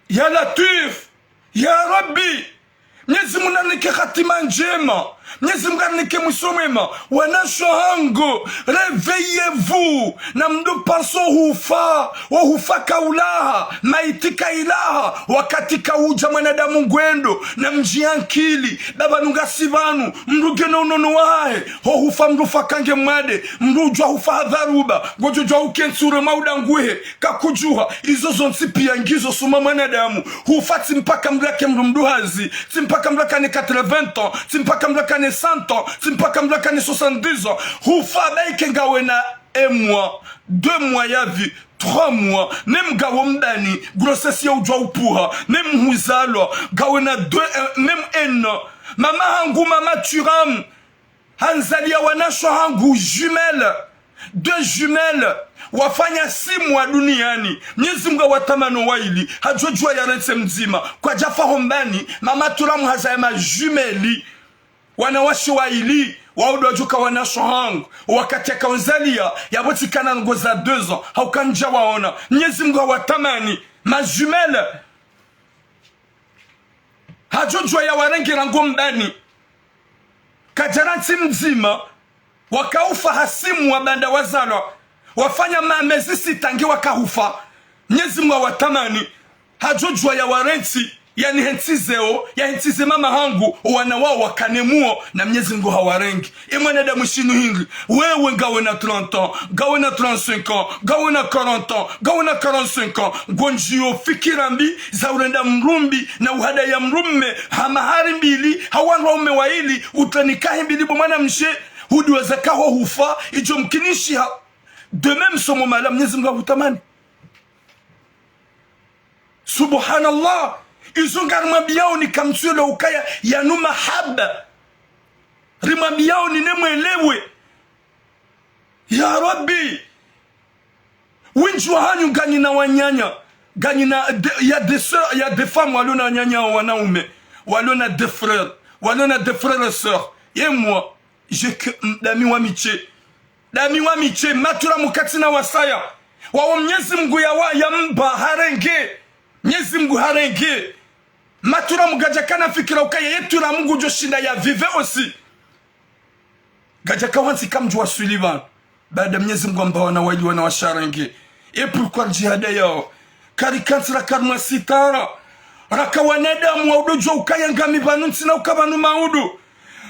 Ya Latwif, ya Rabbi, Mnyezi Mungu narinike hatima ndjema, Mnyezi Mungu narinike mwiso mwema. Wanashe wahangu, réveillez-vous, na mdru panso hufa, wo hufa kaulaha, maiti kailaha, wakati kaudja mwanadamu ngwendo, na mdjiankili, ba pvanu ngasi pvanu, mdru ngena unono wahahe, ho hufa mdru ufa kange mwade, mdru udjwa hufa ha dharuba, ngodjo djwa ukentsi ure mwa udanguhe, kakudjuha, izo zontsi piya ngizo suma mwanadamu. Hufa tsi mpaka mdru yake mdru mdru hazi, tsi mpaka mdru yakane quatre-vingts ans, tsi mpaka mdru yakane cent ans, tsi mpaka mdru yakane soixante-dix ans. Hufa ba ike ngawena un mois, deux mois ya vie, trois mois, même ngawo mbani, grossesse ya udjwa upvuha, même huzalwa, ngawena deux, euh, même un an. Mama hangu, mama Thuram, hanzaliya wanashe wahangu jumelles, deux jumelles, wafanya six mois duniani. Mnyezi Mungu hawatamani wo waili, hadjo djuwa yarantsi mdzima. Kwadjafa ho mbani, mama Thuram hazaya ma jumelles. Wanawashe waili, wawo ndo wadjoka wanashe wahangu. Wakati yakaunzaliya, yapvo tsikana ndrongo za deux ans, hauka ndja waona. Mnyezi Mungu hawatamani, ma jumelles. Hadjo djuwa yawarenge rangu mbani. Kadjarantsi mdzima, wakaufa ha six mois baanda wazalwa, wafanya ma mezi sita nge wakahufa. Mnyezi Mungu hawatamani, hadjo djuwa yawarantsi, yanihentsi zeo, yahentsi ze mama hangu, owana wawo wakane muo, na Mnyezi Mungu hawarengi. E mwanadamu shinu hindri, wewe ngawena trente ans, ngawena trente-cinq ans, ngawena quarante ans, ngawena quarante-cinq ans, ngondjiyo fikira mbi, za urenda mdru mbi, na uhadaya mdrume, ha mahari mbili, ha wandru waume waili, utreni kahi mbili bo mwanamshe, hudiweza kaho hufa, idjo mkinishiha. De même, somo mala Mnyezi Mungu hahutamani. Subhanallah. Izo ngarimwambiyao ni kamtswelo ukaya yanu mahaba. Rimwambiyao ni ne mwelewe. Ya Rabbi. Wendji wahanyu nganyina wananya. Nganyina de-, ya des sœurs, ya des femmes walona wananya wa wanaume. Walona des frères, walona des frères et sœurs. Et moi, j'ai que, mm, dami wa miche. Dami wa miche, maturamu katsina wasaya. Wawo Mnyezi Mngu ya wa, ya mba, harenge. Mnyezi Mngu harenge. Maturamu gadjakana fikira ukaya ye turamu ngudjo shinda ya vive aussi. Gadjaka wantsi kamdjuwa swili pvanu. Baada Mnyezi Mngu amba wana waili wana washe harenge. Et pourquoi djihada yawo? Karikantsi raka harumwa sitara. Raka wanadamu wa udodjuwa ukaya ngami pvanu ntsina uka pvanu maudu.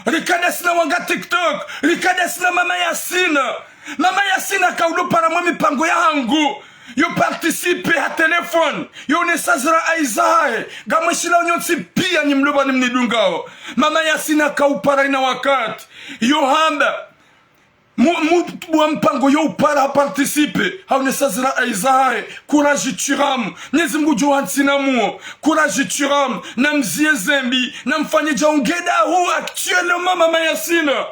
Rika ndasi na wanga TikTok. Rika ndasi na Mama Yasina. Mama Yasina haka udo para mwe mipango ya hangu. Yo participer ha téléphone. Yo onesa zira aiza hahe. Ngamwishilao nyontsi piya nyi mlo pvanu mnidungao. Mama Yasina haka upara ina wakati. Yo hamba. Mu, mu, wa mpango yo upara ha participer. Ha onesa zira aiza hahe. Courage turamu. Mnyezi Mngu djo wantsina muo. Courage turamu. Na mziye zembi. Na mfanye dja ungedahu actuellement Mama Yasina.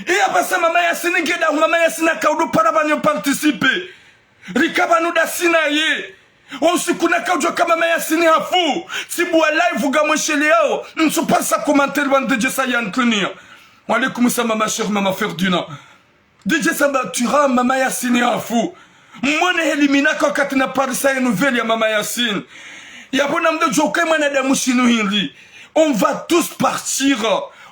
Iya pvasa Mama Yasini ngedahu, Mama Yasini haka udo para pvanu yo participer. Rika pvanu ndasi naye. Wo usiku naka udjuwa ka Mama Yasini hafu. Tsibuwa live ngamwishiliyao. Ntsu parisa commentaire pvanu D J Sayan Clonia. Wa alaikum salam ma chère Mama Ferdinand. D J Samba turamu Mama Yasini hafu. Mwone heli mi naka wakati na parisa ye nouvelle ya Mama Yasini. Yapvo na mdodjuwa uka ye mwanadamu shinu hindri. On va tous partir.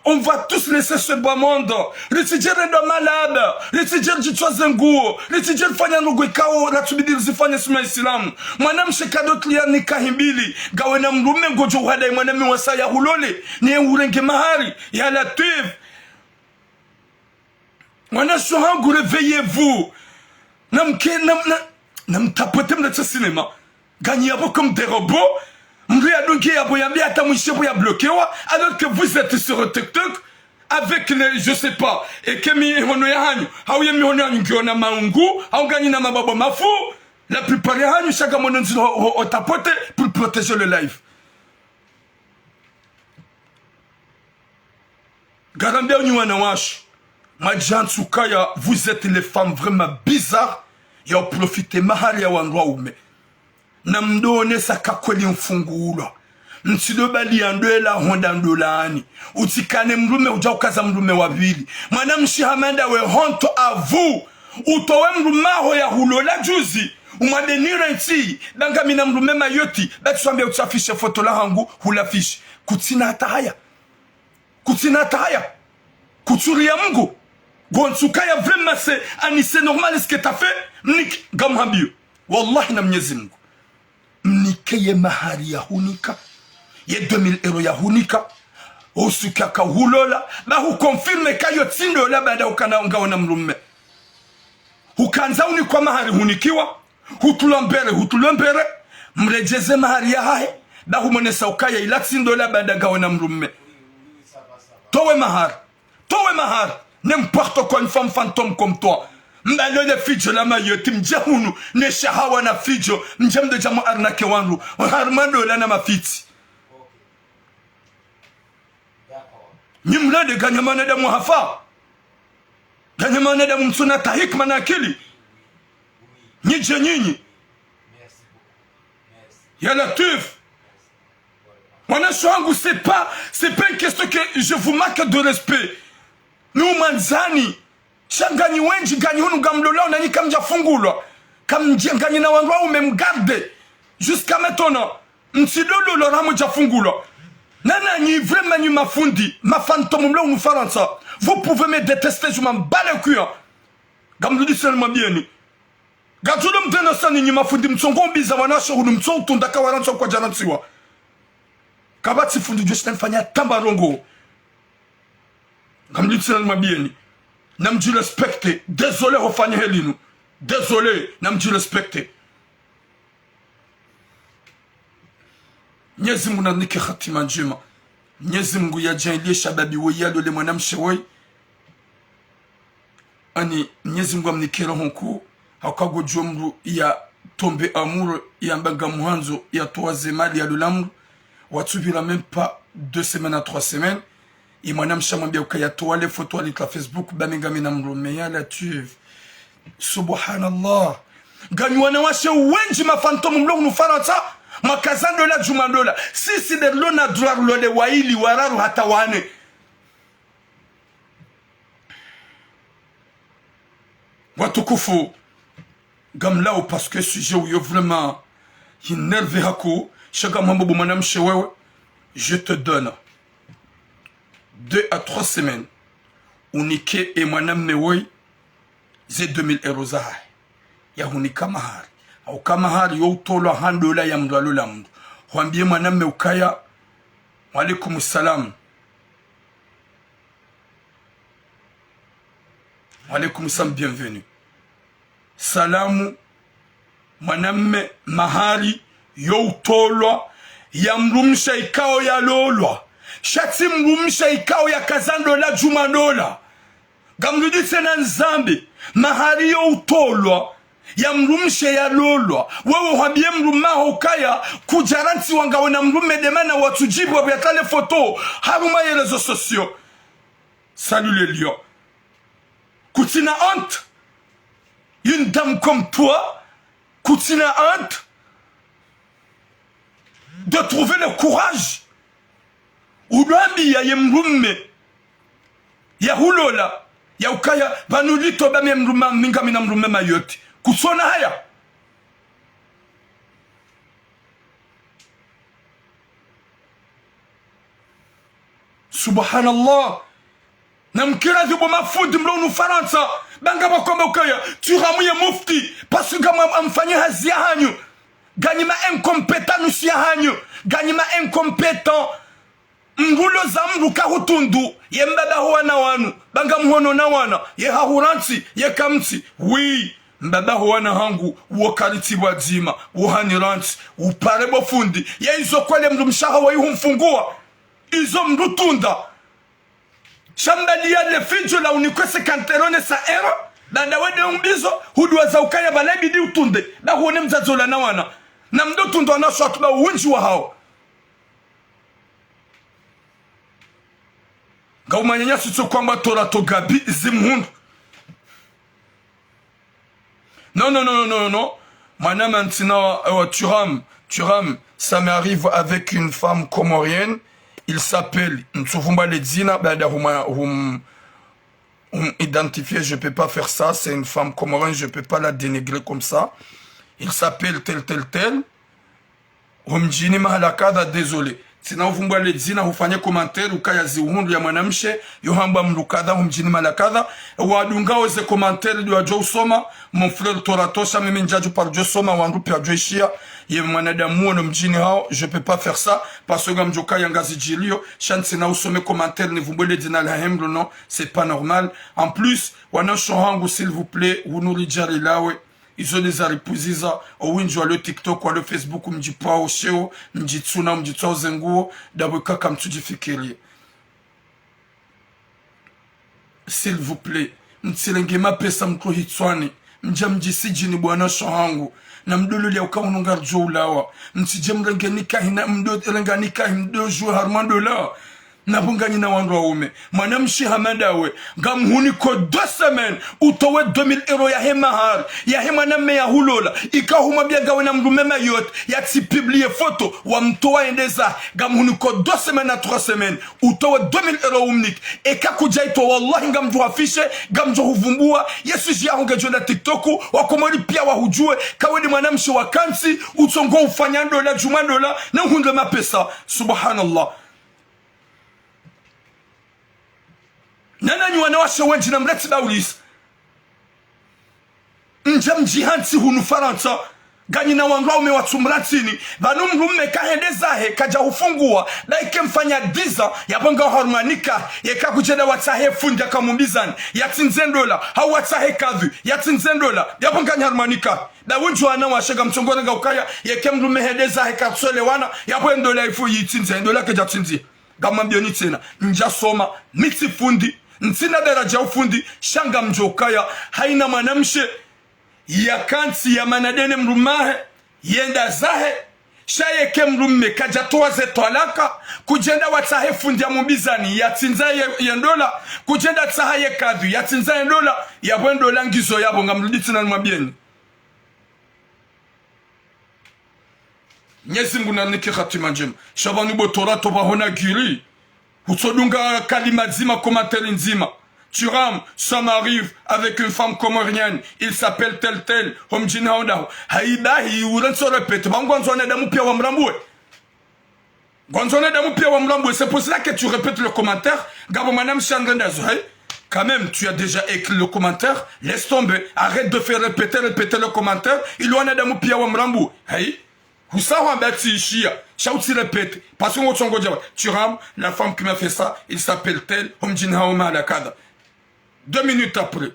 On va tous laisser ce bas monde. Ritsidje rendo malaba. Ritsidje ridjitswaze nguo. Ritsidje rifanya ndrongo ikao ratsubidi rizifanye sima Islamu. Mwanamshe kadotli ya nika himbili. Ngawe na mdrume ngodjo uhadai mwanamme wasaya hulole. Niye urenge mahari. Ya Latwif. Mwanashe hangu, réveillez-vous. Na mke, na, na, na mtapote mna tsa cinéma. Nganyi yapvo comme des robots. Mdru ya dunge yapvo yambi hata mwishe pvo ya bloquewa. Alors que vous êtes sur TikTok avec les, je sais pas, eka mihono ya hanyu. Hau ye mihono ya hanyu ngiyo na maungu. Hau nganyi na mababo mafu. La plupart ya hanyu, sha ngamwono ndziro ho, ho, ho tapote pour protéger le live. Ngarambiao nyi wanawashe, mwadjantsu kaya, vous êtes les femmes vraiment bizarres, ya uprofiter mahari ya wandru waume. Na mdo onesa ka kweli mfunguulwa. Mtsido bali ya ndo ela honda ndo laani. Utsikane mdrume udja ukaza mdrume wa pvili. Mwanamshe hama ndawe, honte à vous. Utowe mdrume waho ya hulola juzi. Umwambe nirentsi, ba ngami na mdrume Mayotte, ba tsi wambe utsafishe foto la hangu, hulafishe. Kutsina hata haya. Kutsina hata haya. Kutsuriya Mngu. Ngontsu kaya vraiment c'est, ani c'est normal ce que t'as fait, mnike, ngamhambiyo. Wallahi na Mnyezi Mngu. Mnike ye mahari ya hunika. Ye deux mille euros ya hunika. Usuka ka hulola. Ba hu confirmer ka yo tsi ndola baada ukana ngawe na mdrume. Hukandza unikwa mahari hunikiwa, hutulwa mbere, hutulwa mbere, mredjeze mahari ya hahe, ba humonesa ukaya ila tsi ndola baada ngawe na mdrume. Towe mahari, towe mahari, n'importe quoi, une femme fantôme comme toi. Mbalole fidjo la Mayotte, mdje hunu, ne shahawa na fidjo, mdje mdo dja mu arnaquer wandru, harumwa ndola na mafitsi. Nyi mlande nganya mwanadamu hafa. Nganya mwanadamu mtsuna ta hikima na akili. Nyi dje nyinyi. Ya Latwif. Mwanashe wangu, c'est pas, c'est pas une question que je vous manque de respect. Ni umwandzani. Sha nganyi wendji, nganyi hunu ngamlolao, nanyi kamdjafungulwa. Kamdje, nganyi na wandru waume mgarde. Jusqu'à maintenant. Mtsilololwa raha mdjafungulwa. Na nanyi vraiment nyi mafundi, ma fantôme mlo hunu Farantsa. Vous pouvez me détester, je m'en bats les couilles, hein. Ngamrudi sina nimwambieni. Ngadjulo mdénoncer nyi mafundi mtsongo mbiza wanawashe hunu mtso utunda ka warantsiwa kwadjarantsiwa. Kapvatsi fundi djo shinda nifanya tamba rongo. Ngamlitsina nimwambieni. Namdjirespecte. Désolé hofanya helinu. Désolé, namdjirespecte. Mnyezi Mngu nanike hatima ndjema. Mnyezi Mngu yadjaanlie shababi woyi yalole mwanamshe woyi. Ani Mnyezi Mngu amnike roho nkuu, hauka ngodjo mdru ya tomber amoureux, yamba ngamhandzo, yatowa ze mali yalola mdru, watsupvira même pas deux semaines à trois semaines, ye mwanamshe amwambia uka yatowa le foto yalitria Facebook, ba mi ngami na mdrume, ya Latwif. Subhanallah. Nganyi wanawashe wendji ma fantôme mlo hunu Farantsa, Mwakaza ndola, djuma ndola. Sisi nde rilo na droit rilole waili, wararu hata wane. Watukufu, ngamlawo parce que sujet uyo vraiment yinerve haku, sha ngamhamba bo mwanamshe wewe, je te donne deux à trois semaines, unike e mwanamme woyi ze deux mille euros zahahe, yahunika mahari. Hauka mahari yo utolwa ha ndola ya mndru alola mndru. Hwambiye mwanamme ukaya, wa alaikum salam. Wa alaikum salam, bienvenue. Salamu, mwanamme, mahari yo utolwa ya mdrumshe ikao yalolwa. Sha tsi mdrumshe ikao yakaza ndola, djuma ndola. Ngamrudi tsena nizambe, mahari yo utolwa ya mdrumshe yalolwa. Wewe hwambiye mdrumme waho ukaya, kudja rantsi wangawe na mdrumme, nde mana watsudjibu wapvia tale foto harumwa ye réseaux sociaux. Salut les lions. Kutsina honte. Une dame comme toi, kutsina honte de trouver le courage udjo ambiya ye mdrumme yahulola, ya ukaya, pvanu litoba mi mdrumme, mi ngamina mdrumme Mayotte. Kutsona haya. Subhanallah. Namkiri adhibu mafundi mlo hunu Farantsa, ba ngapvo kwamba ukaya, Thuram ye mufti, parce que ngamwa-, ngamfanye hazi yahanyu. Nganyi ma incompétents nusu yahanyu. Nganyi ma incompétents. Mdru uloza mdru kahutundu, ye mbaba ho wana wanu, ba ngamhono na wana, ye hahurantsi, ye kamtsi, oui, mbaba ho wana hangu, wo karitsi pvwadzima, wo hanirantsi, upare bo fundi, ye izo kwele mdrumshe waho wayi humfunguwa, izo mdru tunda. Sha mbali ya le fidjo la unikwe cinquante euros ne cent euros, baada wende umbizo, huduwaza ukaya pvala ibidi utunde, ba huone mdzadze ola na wana. Na mdru tunda wana shwatu ba uwundji wahawo. Ngaumanya nyasi tso kwamba tora to Gabi zimhundu. Non, non, non, non, non, non. Mwanama ntsina, euh, Thuram, Thuram, ça m'arrive avec une femme comorienne. Il s'appelle, ntsuvumba le dzina, baada huma, hum, hum identifier, je peux pas faire ça, c'est une femme comorienne, je peux pas la dénigrer comme ça. Il s'appelle tel, tel, tel. Ho mdjini mahala kadha, désolé. Tsina uvumbwa le dzina, hufanye commentaire, ukaya ziuhundru ya mwanamshe, yo hamba mdru kadha, ho mdjini mahala kadha. Wadungao ze commentaire, ndo wadjo usoma, mon frère Toratosha, mimi ndjadjo paro djo soma, wandru pia wadjo ishiya, ye mwanadamu wono mdjini hawo, je peux pas faire ça, parce que ngamdjo kaya ngazidjiliyo, sha ntsina usome commentaire, nivumbwe le dzina lahe mdru, non, c'est pas normal. En plus, wanasho hangu, s'il vous plaît, hunu ridjari lawe. Izo nde za ripuziza, owindji walio TikTok, walio Facebook, mdjipvao sheo, mdjitsuna, mdjitswao zenguo, ndapvo kaka mtsudjifikiriye. S'il vous plaît, mtsirenge mapesa mtro hitswani, mdja mdjisidjini bo wanasho hangu, na mdololi ya uka hunu ngaridjo ulawa, mtsidje mrenge nikahi na mdo, renga nikahi mdo djuwe harumwa ndola. Napvo nganyi na wandru waume. Mwanamshe hama ndawe, ngamhuniko deux semaines, utowe deux mille euros yahe mahari, yahe mwanamme yahulola, ika humwambiya ngawe na mdrume Mayotte, yatsi publie foto, wamtowa yende zahe, ngamhuniko deux semaines à trois semaines, utowe deux mille euros umnike, eka kudja itowa, wallahi ngamdjo hafishe, ngamdjo huvumbuwa, ye sujet yaho ngedjo enda TikTok, wakomori pia wahudjuwe, kawe ni mwanamshe wa kantsi, utsongo ufanya ndola, djuma ndola, na uhundre mapesa, subhanallah. Nananyi wanawashe wendji na mretsi baulisa. Mdja mdjihantsi hunu Farantsa. Nganyi na wandru waume watsumrantsini. Pvanu mdrume kahende zahe, kadja hufunguwa. Ba ike mfanya dix ans, yapvo ngaho harumwa nikahi. Yeka kudjenda watsahe fundi yakamumbizani, yatsindze ndola. Hau watsahe kadhwi, yatsindze ndola. Yapvo nganyi harumwa nikahi. Ba wendji wanawashe ngamtsongo renga ukaya, yeke mdrume hende zahe katsolewana. Yapvo ndola ifu yitsindze, ndola kedja tsindzi. Ngamwambiyoni tsena, ndjasoma, mi tsi fundi, ntsina daraja ufundi, sha ngamdjo kaya, haina mwanamshe, yakantsi yamana dene mdrumahe, yenda zahe, sha yeke mdrume, kadjatowa ze twalaka, kudjenda watsahe fundi yamumbizani, yatsindza ye, ye ndola, kudjenda tsaha ye kadhwi, yatsindza ye ndola, yapvo ndola ngizo yapvo, ngamrudi tsena nimwambiyeni. Mnyezi Mungu narinike hatima ndjema. Sha pvanu bo Torato pvahona giri. Hutsodunga kalima ndzima, commentaire ndzima. Thuram, ça m'arrive avec une femme comorienne, il s'appelle tel tel, ho mdjini hawo ndaho. Hayiba hi, urantso répéter, ba ngwandzo wanadamu piya wamrambuwe. Ngwandzo wanadamu piya wamrambuwe, c'est pour cela que tu répètes le commentaire, ngapvo mwanamshe anrendazo, hey. Quand même, tu as déjà écrit le commentaire, laisse tomber, arrête de faire répéter, répéter le commentaire, ili wanadamu piya wamrambuwe, hey. Husawa hamba tsi ishiya, sha utsi répéter. Parce que ngotsongodja, Thuram, la femme qui m'a fait ça, il s'appelle tel, ho mdjini hawo mahala kadha. Deux minutes après.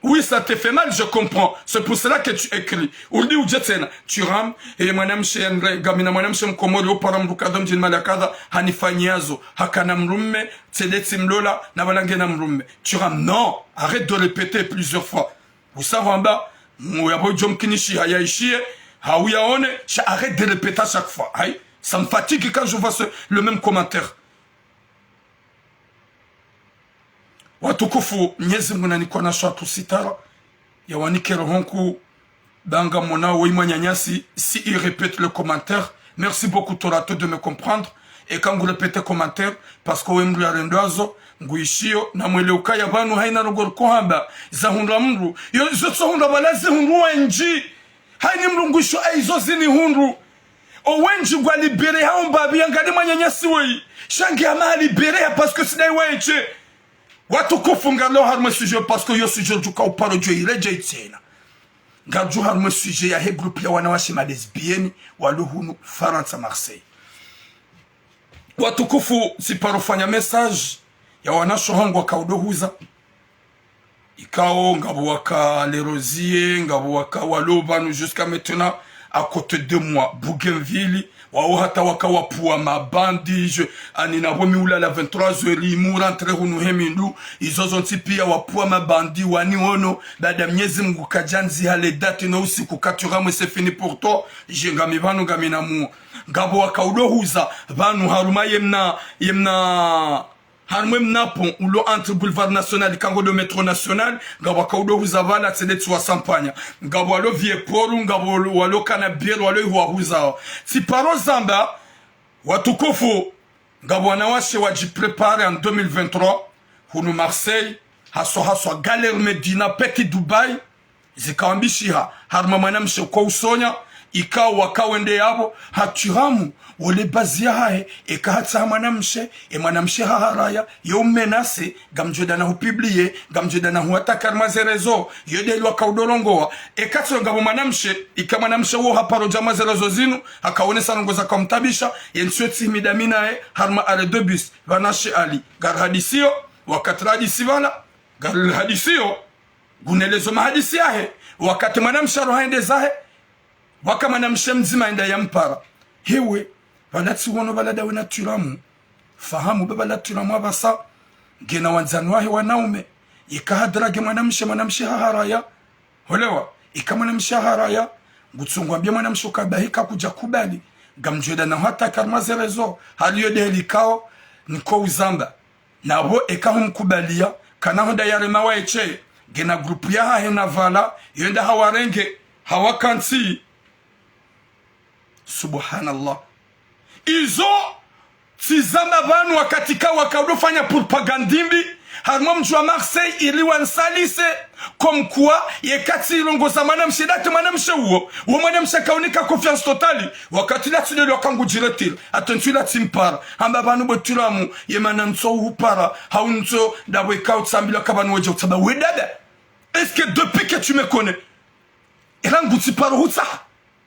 Oui, ça te fait mal, je comprends. C'est pour cela que tu écris. Urudi udje tsena, Thuram, eh, mwanamshe yanre, ngamina mwanamshe mkomori, opara mdru kadha mdjini mahala kadha, hanifanyiazo, hakana mdrume, tsi nde tsimlola, na pvala ngena mdrume. Thuram, non, arrête de répéter plusieurs fois. Husawa hamba, mu yapvo djo mkinishiha yaishiye, hau yaone, sha arrête de répéter à chaque fois. Aïe, ça me fatigue quand je vois ce, le même commentaire. Watukufu, Mnyezi Mungu nanikwa na shwatu sitara, yawanike roho nkuu, ba ngamwona woyi mwananyasi, si il répète le commentaire. Merci beaucoup, Torato, de me comprendre. Eka ngu répéter commentaire, parce que we mdru yarendwazo, nguishiyo, na mwelewe ukaya pvanu hayina ndrongo riko hamba, zahundra mdru, yo, zo tsohundra pvala zihundru wendji. Hayini mdru nguishiyo, ayi zo zinihundru. Owendji ngwa libéré hao mbapvi yangali mwananyasi woyi. Sha nge hama ha libéré ya parce que tsi ndayi waye she. Watukufu ngalo harumwa sujet parce que yo sujet djuka uparo djo iredjeyi tsena. Ngadjo harumwa sujet yahe groupe ya wanawashe ma lesbiennes walo hunu Farantsa Marseille. Watukufu, tsiparo fanya message ya wanasho hangu wakao udohuza. Ikao, ngapvo waka Les Rosiers, ngapvo waka walo pvanu jusqu'à maintenant, à côté de moi, Bougainville, wawo hata waka wapvua mabandi, je, ani napvo mi ulala vingt-trois heures, imu rentré hunu he mindu, izo zontsi piya wapvua mabandi, waniono, baada Mnyezi Mungu kadjandziha le date no usiku ka Thuram c'est fini pour toi, je ngami pvanu ngamina muo. Ngapvo waka udohuza, pvanu harumwa yemna, yemna, harumwa emna pont, ulo entre Boulevard National, kango ndo Métro National, ngapvo waka udohuza pvala, tsi nde tsiwasampanya. Ngapvo walo Vieux-Port, ngapvo walo, walo Canabière, walo ihuwahuzawo. Tsiparo zamba, watukufu, ngapvo wanawashe wadjipréparé en deux mille vingt-trois, hunu Marseille, haswa haswa Galerie Médina, peki Dubaï, zikawambishiha, harumwa mwanamshe uko usonya, ikao waka wende yapvo, ha Thuram, wole bazi yahahe, eka hatsaha mwanamshe, e mwanamshe haharaya, yo umenacé, ngamdjo enda na hupublié, ngamdjo enda na huattaqué harumwa ze réseaux, yo ndeli waka udorongowa, eka tsi ngapvo mwanamshe, ika mwanamshe wo haparo dja harumwa ze réseaux zinu, hakaonesa ndrongo zaka umtabisha, ye ntsiyo tsi himida mi naye, harumwa arrêt de bus, pvana she Ali, ngarihadisiyo, wakati rihadisi pvala, ngarihadisiyo, ngunelezo mahadisi yahe, wakati mwanamshe aroha yende zahe, waka mwanamshe mdzima yenda yampara. Hewe, pvala tsiwono pvala ndawe na Thuram. Fahamu ba pvala Thuram apvasa, ngena wandzani wahe wanaume. Ika hadragué mwanamshe, mwanamshe haharaya. Holewa, ika mwanamshe haharaya, ngutsongwambia mwanamshe uka bahi ka kudja kubali. Ngamdjo enda na huattaqué harumwa ze réseaux, hali yo ndeli ikao, niko uzamba. Napvo eka humkubaliya, kana hwenda yarema waye she, ngena groupe yahahe na pvala, yo nda hawarenge, hawakantsi. Subhanallah. Izo, tsizamba pvanu wakati ka waka udofanya propagande mbi, harumwa mdji wa Marseille, ili wansalise, comme quoi, yeka tsirongoza mwanamshe, date mwanamshe uwo, wo mwanamshe akaunika confiance totale, wakati la tsi ndeli waka ngudjiretire, attention la tsimpara, hamba pvanu bo Thuram, ye mana ntso uhupara, hau ntso, ndapvo ikao tsambilwa ka pvanu wedja utsamba we dada. Est-ce que depuis que tu me connais, erangu tsiparo hutsaha,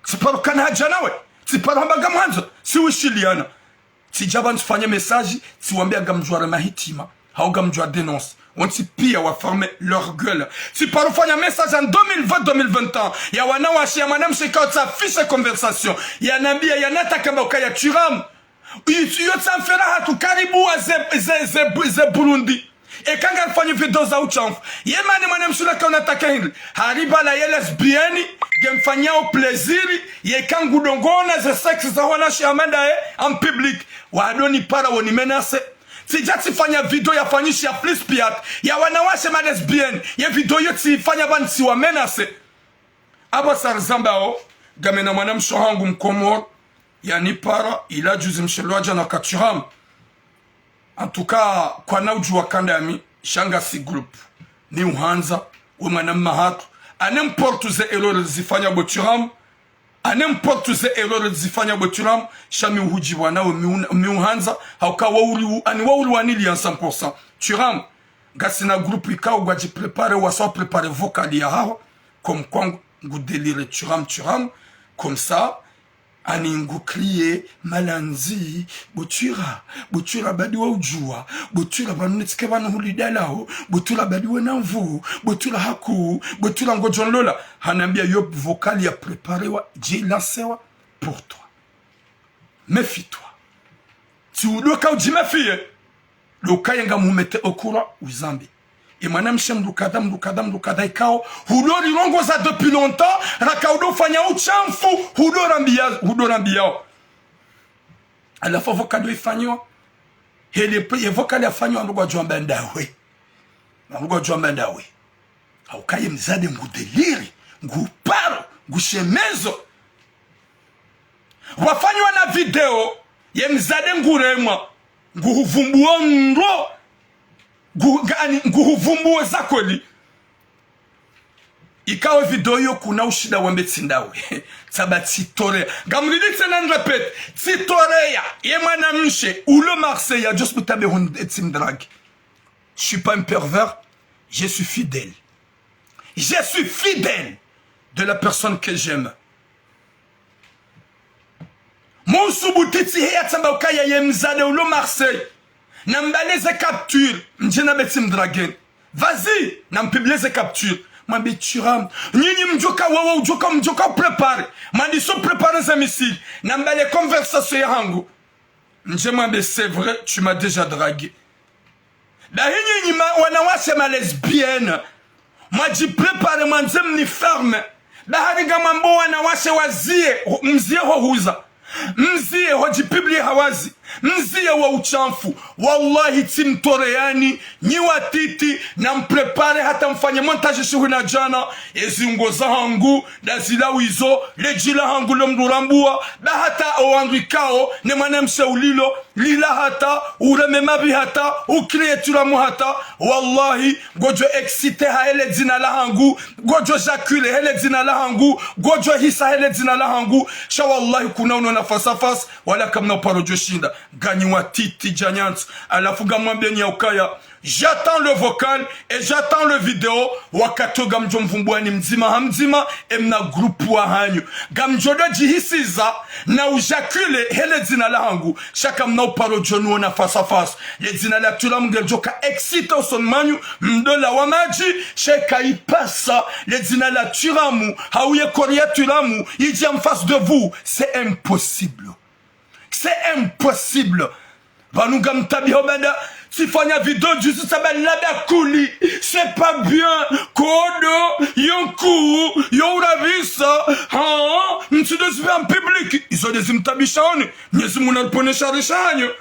tsiparo kana haja nawe, tsiparo hamba ngamhwandzo, tsiwishiliana. Tsidja pvanu tsifanye message, tsiwambia ngamdjo warema hitima, hau ngamdjo wa dénoncer. Wontsi pia wa fermer leur gueule. Tsiparo fanya message en deux mille vingt, deux mille vingt et un. Ya wanawashe ya mwanamshe ikao tsa afficher conversation. Yanambia, yanataka mba ukaya Thuram. Iyo tsamfera hatru karibu wa ze, ze, ze, ze Burundi. Eka ngarifanyi video za utshafu. Ye mana mwanamshe ula kauna taka hindri. Hari pvala ye lesbienne, ngemfanyao plaisir, yeka ngudongona ze sexe za wanawashe hama ndaye, en public. Wadonipara wonimenacer. Tsidja tsifanya video yafanyishiha Flispiat, ya wanawashe ma lesbienne, ye video iyo tsifanya pvanu tsiwamenacer. Apvasa rizambao, ngamina mwanamshe hangu Mkomori, Yanipara, ila juzi mshelo wa djana ka Thuram. En tout cas, kwana udjuwa kandami, sha ngasi groupe. Mi uhandza, we mwana mma hatru. À n'importe ze erreur zifanya bo Thuram. À n'importe ze erreur zifanya bo Thuram. Sha mi uhudjibu nawe mi un-, mi uhandza. Hauka wa uli u-, ani wa uli waniliya cent pour cent. Thuram. Ngasina groupe ikao ngwadji préparer, wasa wa préparer vocal yahaho. Comme quoi ngu délire Thuram, Thuram. Comme ça, ani ngu crier malandzi, bo Thuram, bo Thuram badi wa udjuwa, bo Thuram pvanu nitsike pvanu huli dalao, bo Thuram badi wena nvu, bo Thuram haku, bo Thuram ngodjo nlola. Hanambia yo vocal ya préparewa, dje lancewa pour toi. Méfie-toi. Tsi udoka udji méfier. Ndo ukaya ngamu mettre au courant, uzambe. E mwanamshe mdru kadha, mdru kadha, mdru kadha ikao, hudo lirongoza depuis longtemps, raka hudo fanya ushamfu, hudo rambia, hudo rambia yao. Halafu vocal yo ifanyiwa, hele pe, ye vocal yafanyiwa, ndo ngwadjo amba ndawe. Ndo ngwadjo amba ndawe. Hauka ye mdzadze ngu délire, ngu paro, ngu shemezo. Wafanyiwa na video, ye mdzadze nguremwa, nguhuvumbuo ndro, ngu-, ngani, nguhuvumbuo za kweli. Ikao video yo kuna ushinda wambe tsi ndawe. Tsamba tsitoreya. Ngamlili tsena nrépète, tsitoreya. Ye mwanamshe, ulo Marseille, ya just butabe hon etsi mdrague. Je suis pas un pervers, je suis fidèle. Je suis fidèle de la personne que j'aime. Musubuti tsi heya tsamba ukaya ye mdzadze ulo Marseille. Nambale ze capture, mdje nambe tsi mdrague. Vas-y, nampublie ze capture. Mwambe Thuram. Nyinyi mdjoka wawa udjoka mdjoka préparer. Mwandiso préparer ze missile. Nambale conversation yahangu. Mdje mwambe, c'est vrai, tu m'as déjà dragué. Bahi nyinyi ma, wanawashe ma lesbiennes. Mwadji préparer mwandze mni fermer. Bahari ngamwambo wanawashe wazie, ho, mzie ho huza. Mzie ho djipublier hawazi. Mzie wa ushamfu. Wallahi tsimtoreyani, nyi watiti, nampréparer hata mfanye montage shihu na djana, ezi ngo zahangu, ndazila wizo, ledji lahangu lo mdru rambua, ba hata owandru ikao, ne mwanamshe ulilo, lila hata, ureme mabi hata, ucrier Thuram hata, wallahi, ngodjo exciter ha hele dzina lahangu, ngodjo jaculer hele dzina lahangu, ngodjo hisa hele dzina lahangu, sha wallahi kuna unona face à face, wala kamna uparo djo shinda, nganyi watiti djanyantsu, halafu ngamwambieni ya ukaya, j'attends le vocal et j'attends le vidéo. Wakati ngamdjo mvumbuani mdzima ha mdzima, emna groupe wahanyu. Ngamdjo do djihisiza na ujaculer hele dzina lahangu. Sha kamna uparo djo nuona face à face. Le dzina la Thuram ngelidjoka exciter usoni mwanyu, mdo lawa madji, sha ika ipasa. Le dzina la Thuram, hau ye corps ya Thuram, idji en face de vous. C'est impossible. C'est impossible. Pvanu ngamtabiho bada, tsifanya video juzi tsamba laba kuli. C'est pas bien. Kodo, yo nkuu, yo urabisa. Ha, mtsido zibe en public. Izo nde zimtabishaoni. Mnyezi Mungu nariponeshe rishanyo.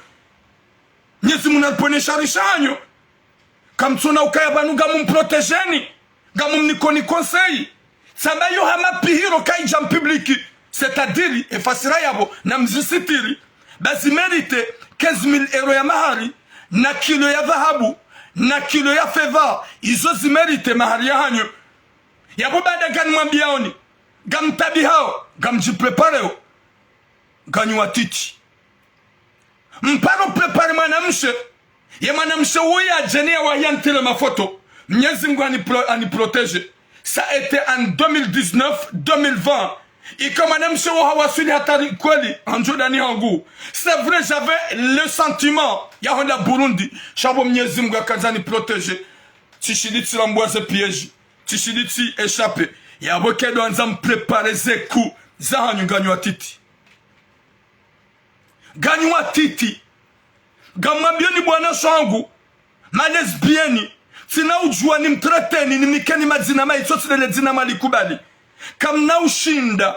Mnyezi Mungu nariponeshe rishanyo. Kamtsona ukaya pvanu ngamumprotégeni, ngamumnikoni conseil. Tsamba yo hama pihiro kaidja en public, c'est-à-dire, efasira yapvo, namzisitiri, ba zimériter quinze mille euros ya mahari, na kilo ya dhahabu, na kilo ya fedha, izo zimériter mahari yahanyu. Yapvo bada nganimwambiaoni, ngamtabihao, ngamdjiprépareo, nganyi watiti. Mparo préparer mwanamshe. Ye mwanamshe uwo yadjeni yawahi yanitire mafoto. Mnyezi Mungu anipro-, aniprotéger. Ça a été en deux mille dix-neuf, deux mille vingt. Ika mwanamshe uwo hawaswili hatari kweli, handjo dani hangu. C'est vrai, j'avais le sentiment ya hwenda Burundi. Sha pvo Mnyezi Mungu yakandza aniprotéger. Tsishindi tsirambua ze piège. Tsishindi tsi échapper. Yapvo nkedo handza mpréparer ze coups zahanyu, nganyi watiti. Nganyi watiti. Ngamwambioni bwana shangu, ma lesbiennes, tsina udjua nimtraiteni, nimnikeni madzina mayi, tso tsi lele dzina mwalikubali. Kamna ushinda,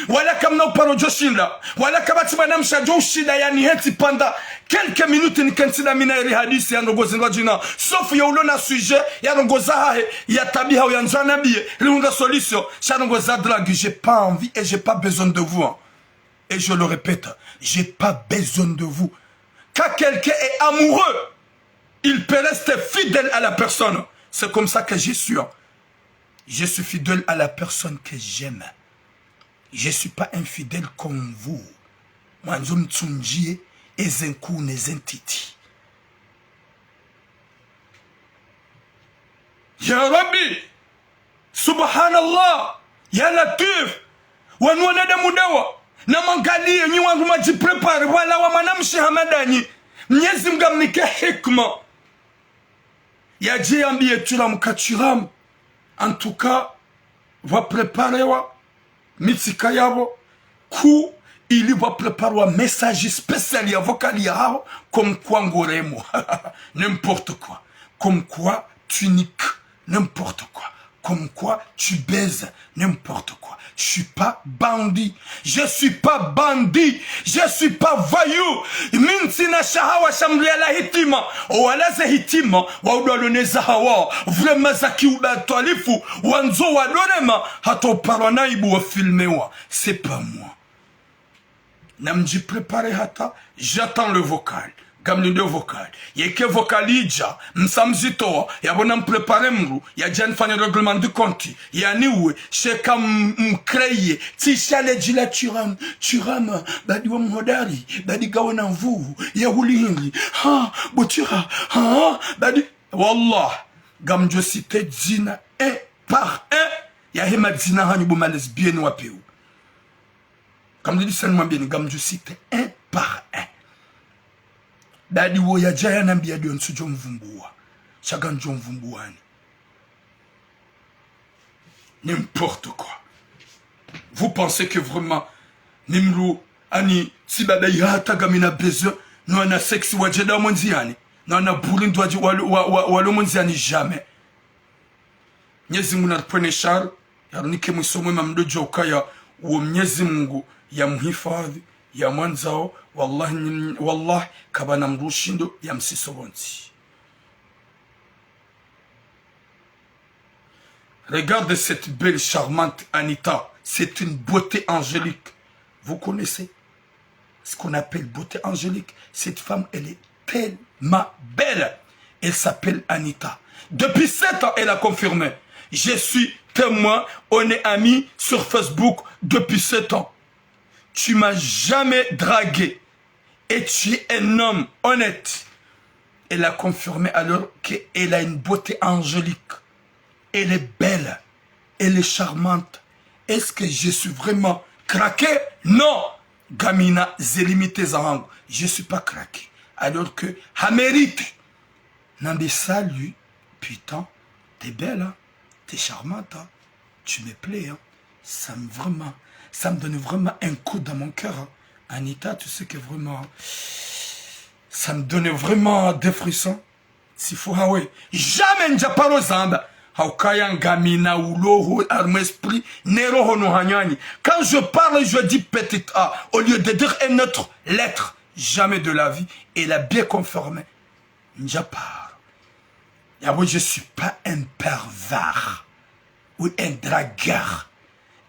wala kamna uparo djo shinda, wala kapvatsi mwanamshe adjo ushinda yanihetsi pendant quelques minutes nikentsi na mi naye rihadisi ya ndrongo zindru djina. Sauf yo ulo na sujet ya ndrongo zahahe, ya tabiha, uyandzo anambiye, rihundra solution, sha ndrongo za drague, j'ai pas envie et j'ai pas besoin de vous, hein. Et je le répète, j'ai pas besoin de vous. Quand quelqu'un est amoureux, il peut rester fidèle à la personne. C'est comme ça que je suis. Je suis fidèle à la personne que j'aime. Je suis pas infidèle comme vous. Mwandzo mtsundjiye eze nkuu neze ntiti. Ya Rabbi, Subhanallah, ya Latif, wanu wanadamu dawa, namwangaliye nyi wandru mwadjiprépare, wala wa mwanamshe hama ndanyi, Mnyezi Mngu amnike hikma. Yadje yambiye Thuram ka Thuram. En tout cas, pvwapréparewa mitsika yapvo, ku ili pvwapréparewa message spécial ya vocal yahaho, comme quoi ngoremo. N'importe quoi. Comme quoi tu niques. N'importe quoi. Comme quoi tu baises. N'importe quoi. Je suis pas bandit. Je suis pas bandit. Je suis pas voyou. Mi ntsina shahawa sha mndru yala hitima. Owala ze hitima, waudwalo ne zahawa. Vraiment za kiubatwalifu. Wandzo wadorema, hata uparwa na aibu wafilmewa. C'est pas moi. Namdjiprépare hata, j'attends le vocal. Ngamlindo vocal. Yeka vocal idja, msa mzitowa, yapvo namprépare mndru, yadje yanifanye règlement de compte, yaniuwe, sheka m-, mcréer, tsi sha le dji la Thuram, Thuram, badi wa mhodari, badi ngawe na nvuu, ya huli hindri, ha, bo Thuram, ha, badi, wallah, ngamdjo citer dzina un par un, yahe madzina hanyu bo ma lesbiennes wa peu. Kamdidi sani mwambieni, ngamdjo citer un par un. Badi wo yadja yanambiya ndo ntsudjo mvumbuwa. Sha ngamdjo mvumbuwani. N'importe quoi. Vous pensez que vraiment, ni mndru, ani, tsi baba ya hata ngamina besoin, no wana sexe wadje nda mwenzi yani, no wana buri ndo wadje walo, wa, wa, walo mwenzi yani, jamais. Mnyezi Mungu naripvwene shari, yarinike mwiso mwema mdodjo ukaya, uwo Mnyezi Mungu yamhifadhi, yamwandzao, wallahi, nyi-, wallahi, kapvana mndru ushindo yamsiso pvontsi. Regardez cette belle, charmante Anita. C'est une beauté angélique. Vous connaissez ce qu'on appelle beauté angélique ? Cette femme, elle est tellement belle. Elle s'appelle Anita. Depuis sept ans, elle a confirmé. Je suis témoin, on est amis sur Facebook depuis sept ans. Tu m'as jamais dragué. Et tu es un homme honnête. Elle a confirmé alors qu'elle a une beauté angélique. Elle est belle. Elle est charmante. Est-ce que je suis vraiment craqué ? Non. Ngamina ze limite zahangu. Je suis pas craqué. Alors que hamérite. Nambe salut, putain, t'es belle, hein ? T'es charmante, hein ? Tu me plais, hein ? Ça me vraiment, ça me donne vraiment un coup dans mon cœur, hein ? Anita, tu sais que vraiment, ça me donne vraiment des frissons. Sifu hawe. Jamais ndjaparo zamba. Haukaya ngamina uloho, harumwa esprit, ne roho no hanywani. Quand je parle, je dis petite a, au lieu de dire une autre lettre. Jamais de la vie. Elle a bien confirmé. Ndjaparo. Yapvo, je suis pas un pervers ou un dragueur.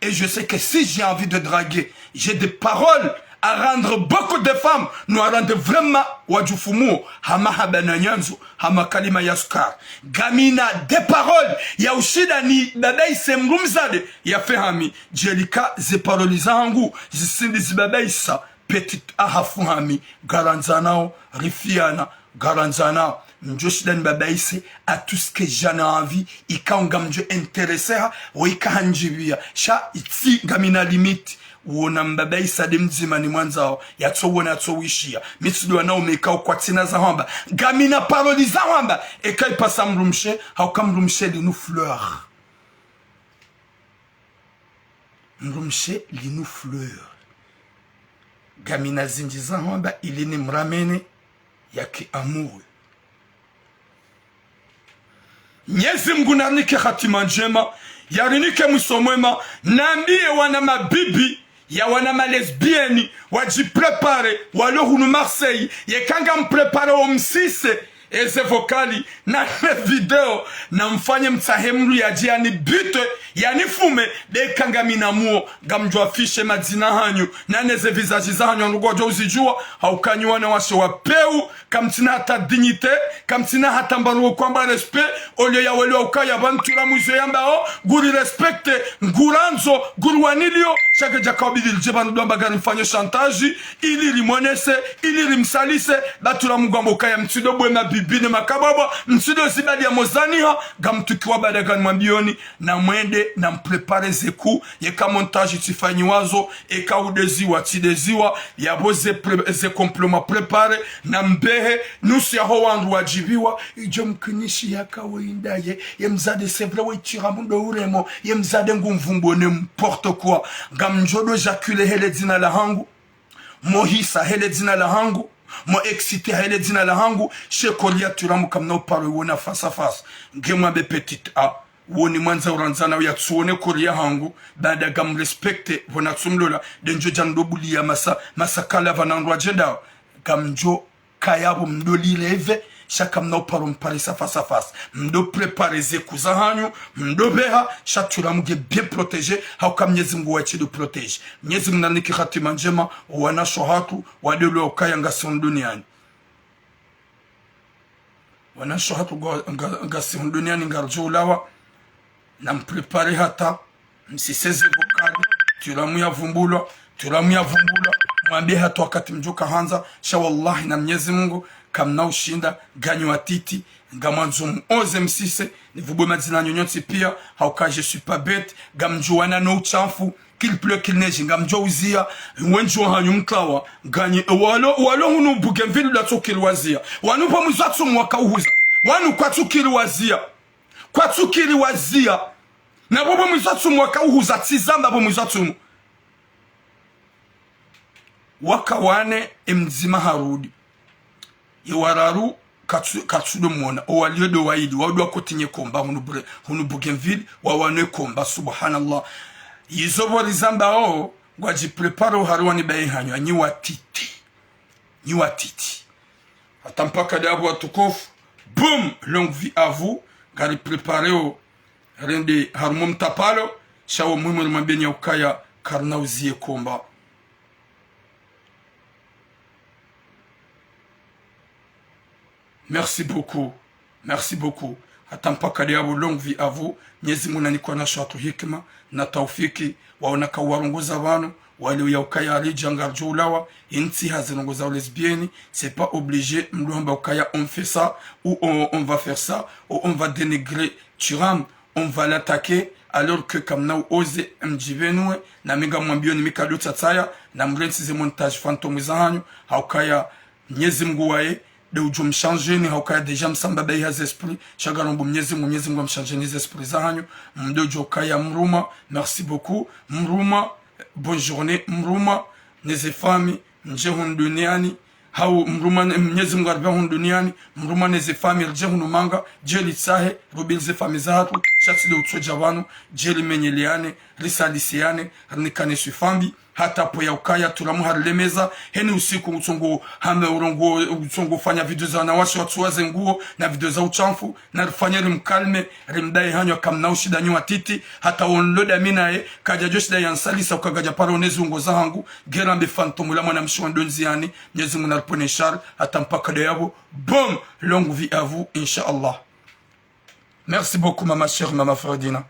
Et je sais que si j'ai envie de draguer, j'ai des paroles à rendre beaucoup de femmes, no warende vraiment wadjufumuo, hama haba na nyandzo, hama kalima ya sukari. Ngamina des paroles, ya ushinda nibabaise mdrumzade, ya fehami, djelika ze paroles zahangu, zisindi zibabaisa, petite a hafu hami, ngarandzanao, rifiana, ngarandzanao, mdjoshinda nibabaise, à tout ce que j'en ai envie, ikao ngamdjo intéresser ha, wo ika handjibia, sha itsi ngamina limite, wona mbabaisa nde mdzima nimwandzao, yatso wona yatso wishiya, mi tsi ndo wanaume ikao kwatsina za hwamba, ngamina paroles za hwamba, eka ipasa mdrumshe, hauka mdrumshe linu fleur. Mdrumshe linu fleur. Ngamina zindji za hwamba ili nimramene yake amoureux. Mnyezi Mngu narinike hatima ndjema, yarinike mwiso mwema, nambiye wana mabibi, ya wana malesbiennes, wadjiprépare, walo hunu Marseille, yeka ngamprépare wo msise, eze vocal, na ne video, na mfanye mtsahe mndru yadje yani bite, yani fume, de kanga mina muo, ngamdjo afficher madzina hanyu, na neze visage zahanyu wandru ngwadjo uzidjuwa, hauka nyi wanawashe wa pewu, kamtsina hata dignité, kamtsina hata mbaruo kwamba respect, olio ya welewa ukaya pvanu Turamu izo yambao, nguri respecté, ngurandzo, nguri wanilio, sha kedjaka wabidi lidje pvanu ndo amba ngarimfanyo chantage, ili rimonese, ili rimsalise, ba Turamu ngwamba ukaya mtsido bwe mabibi ne makababa, mtsido zibadi ya mozaniha, ngamtukiwa bada nganimwambioni, na mwende, na mprépare ze coups, yeka montage tsifanyiwazo, eka udeziwa, tsideziwa, yapvo ze pré-, ze complot ma préparé, na mbehe, nusu yaho wandru wadjibiwa, idjo mkinishi yaka weindaye, ye mdzadze c'est vrai we Turamu ndo uremo, ye mdzadze ngumvumbo n'importe quoi. Ngamdjo do éjaculer hele dzina lahangu, mo hisa hele dzina lahangu, mo excité hele dzina lahangu, she koli ya Turamu kamna uparo iwona face à face. Ngemwambe petite a, woni mwandza urandzana uyatsuone koli yahangu, bada ngam respecté, pvo natsumlola, de ndjo dja ndo buliya masa, masakala pvanu wandru wadjendao, ngamdjo kaya pvo mdo lireve, sha kamna uparo mparisa face à face. Mdo préparé ze coups zahanyu, mdo beha, sha Turamu nge bien protégé, hauka Mnyezi Mngu waye tsi do protégé. Mnyezi Mngu nanike hatima ndjema, owanashe hatru, wadelo ukaya ngasi hunu duniani. Wanashe hatru ngwa-, nga-, ngasi hunu duniani ngaridjo ulawa, na mprépare hata, msiseze vocal, Turamu yavumbulwa, Turamu yavumbulwa, mwambe hata wakati mdjoka handza, sha wallahi na Mnyezi Mngu, kamna ushinda, nganyi watiti, ngamwandzo muoze msise, nivubwe madzina nyontsi pia, hauka je suis pas bête, ngamdjuwana no utshafu, qu'il pleut, qu'il neige, ngamdjo uzia, wendji wahanyu mtlawa, nganyi, walo, walo hunu Bougainville la tsukiri wazia, wanu pvo mwizo atsumu waka uhuza, wanu kwatsukiri wazia. Kwatsukiri wazia. Na pvo pvo mwizo atsumu waka uhuza, tsizamba pvo mwizo atsumu. Waka wane, emdzima harudi. Ye wararu, katsu-, katsudo mwona. Owalio do waili, waudo wakotinye komba, hunu Bure-, hunu Bougainville, wawanwe komba, subhanallah. Yizo pvo rizambao, ngwadji préparé ohari wani baye hanyu, nyi watiti. Nyi watiti. Hata mpaka de apvo watukufu. Boum, longue vie à vous. Ngari préparé o rende harumwa mtapalo. Sha wo muhimu rimwambeni ya ukaya karina uzie komba. Merci beaucoup. Merci beaucoup. Hata mpaka de apvo, longue vie à vous. Mnyezi Mngu nanike wanashe hatru hikima na taufiki, waona ka warongoza pvanu, wale uya ukaya aridja ngaridjo ulawa, intsi hazirongoza u lesbienne, c'est pas obligé, mdo hamba ukaya on fait ça, ou on, on va faire ça, ou on va dénigrer Thuram, on va l'attaquer, alors que kamna uoze mdjibenuwe, na mi ngamwambioni mi kado tsatsaya, na mrentsi ze montage fantôme zahanyu, haukaya Mnyezi Mngu waye, de udjo mshanjeni, haukaya déjà msamba bayi ha ze esprit, sha ngarombo Mnyezi Mngu, Mnyezi Mngu amshanjeni ze esprit zahanyu, mdo djo kaya Mruma, merci beaucoup, Mruma, bonne journée, Mruma, neze famille, ndje hunu duniani, hau Mruma ne-, Mnyezi Mngu aripve hunu duniani, Mruma neze famille, ridje hunu manga, dje ritsahe, rubili ze famille zahatru, sha tsi de utsodja pvanu, dje rimenyeleane, risalisiane, rinikane swi fambi, hata pvo ya ukaya Turamu harilemeza, heni usiku utsongo hame urongo, utsongo fanya video za wanawashe watsuwa ze nguo, na video za utshafu, na rifanye rimkalme, rimdaye hanyu kamna ushinda nyi watiti, hata onlo da mi naye, kadja djo shinda yansalisa uka kadja paro ne zungo zahangu, ngera mbe fantôme la mwanamshe wa ndonzi yani, Mnyezi Mngu naripvwene shari, hata mpaka de apvo, boum, longue vie à vous, Inch'Allah. Merci beaucoup, ma, ma chère, Mama Ferdina.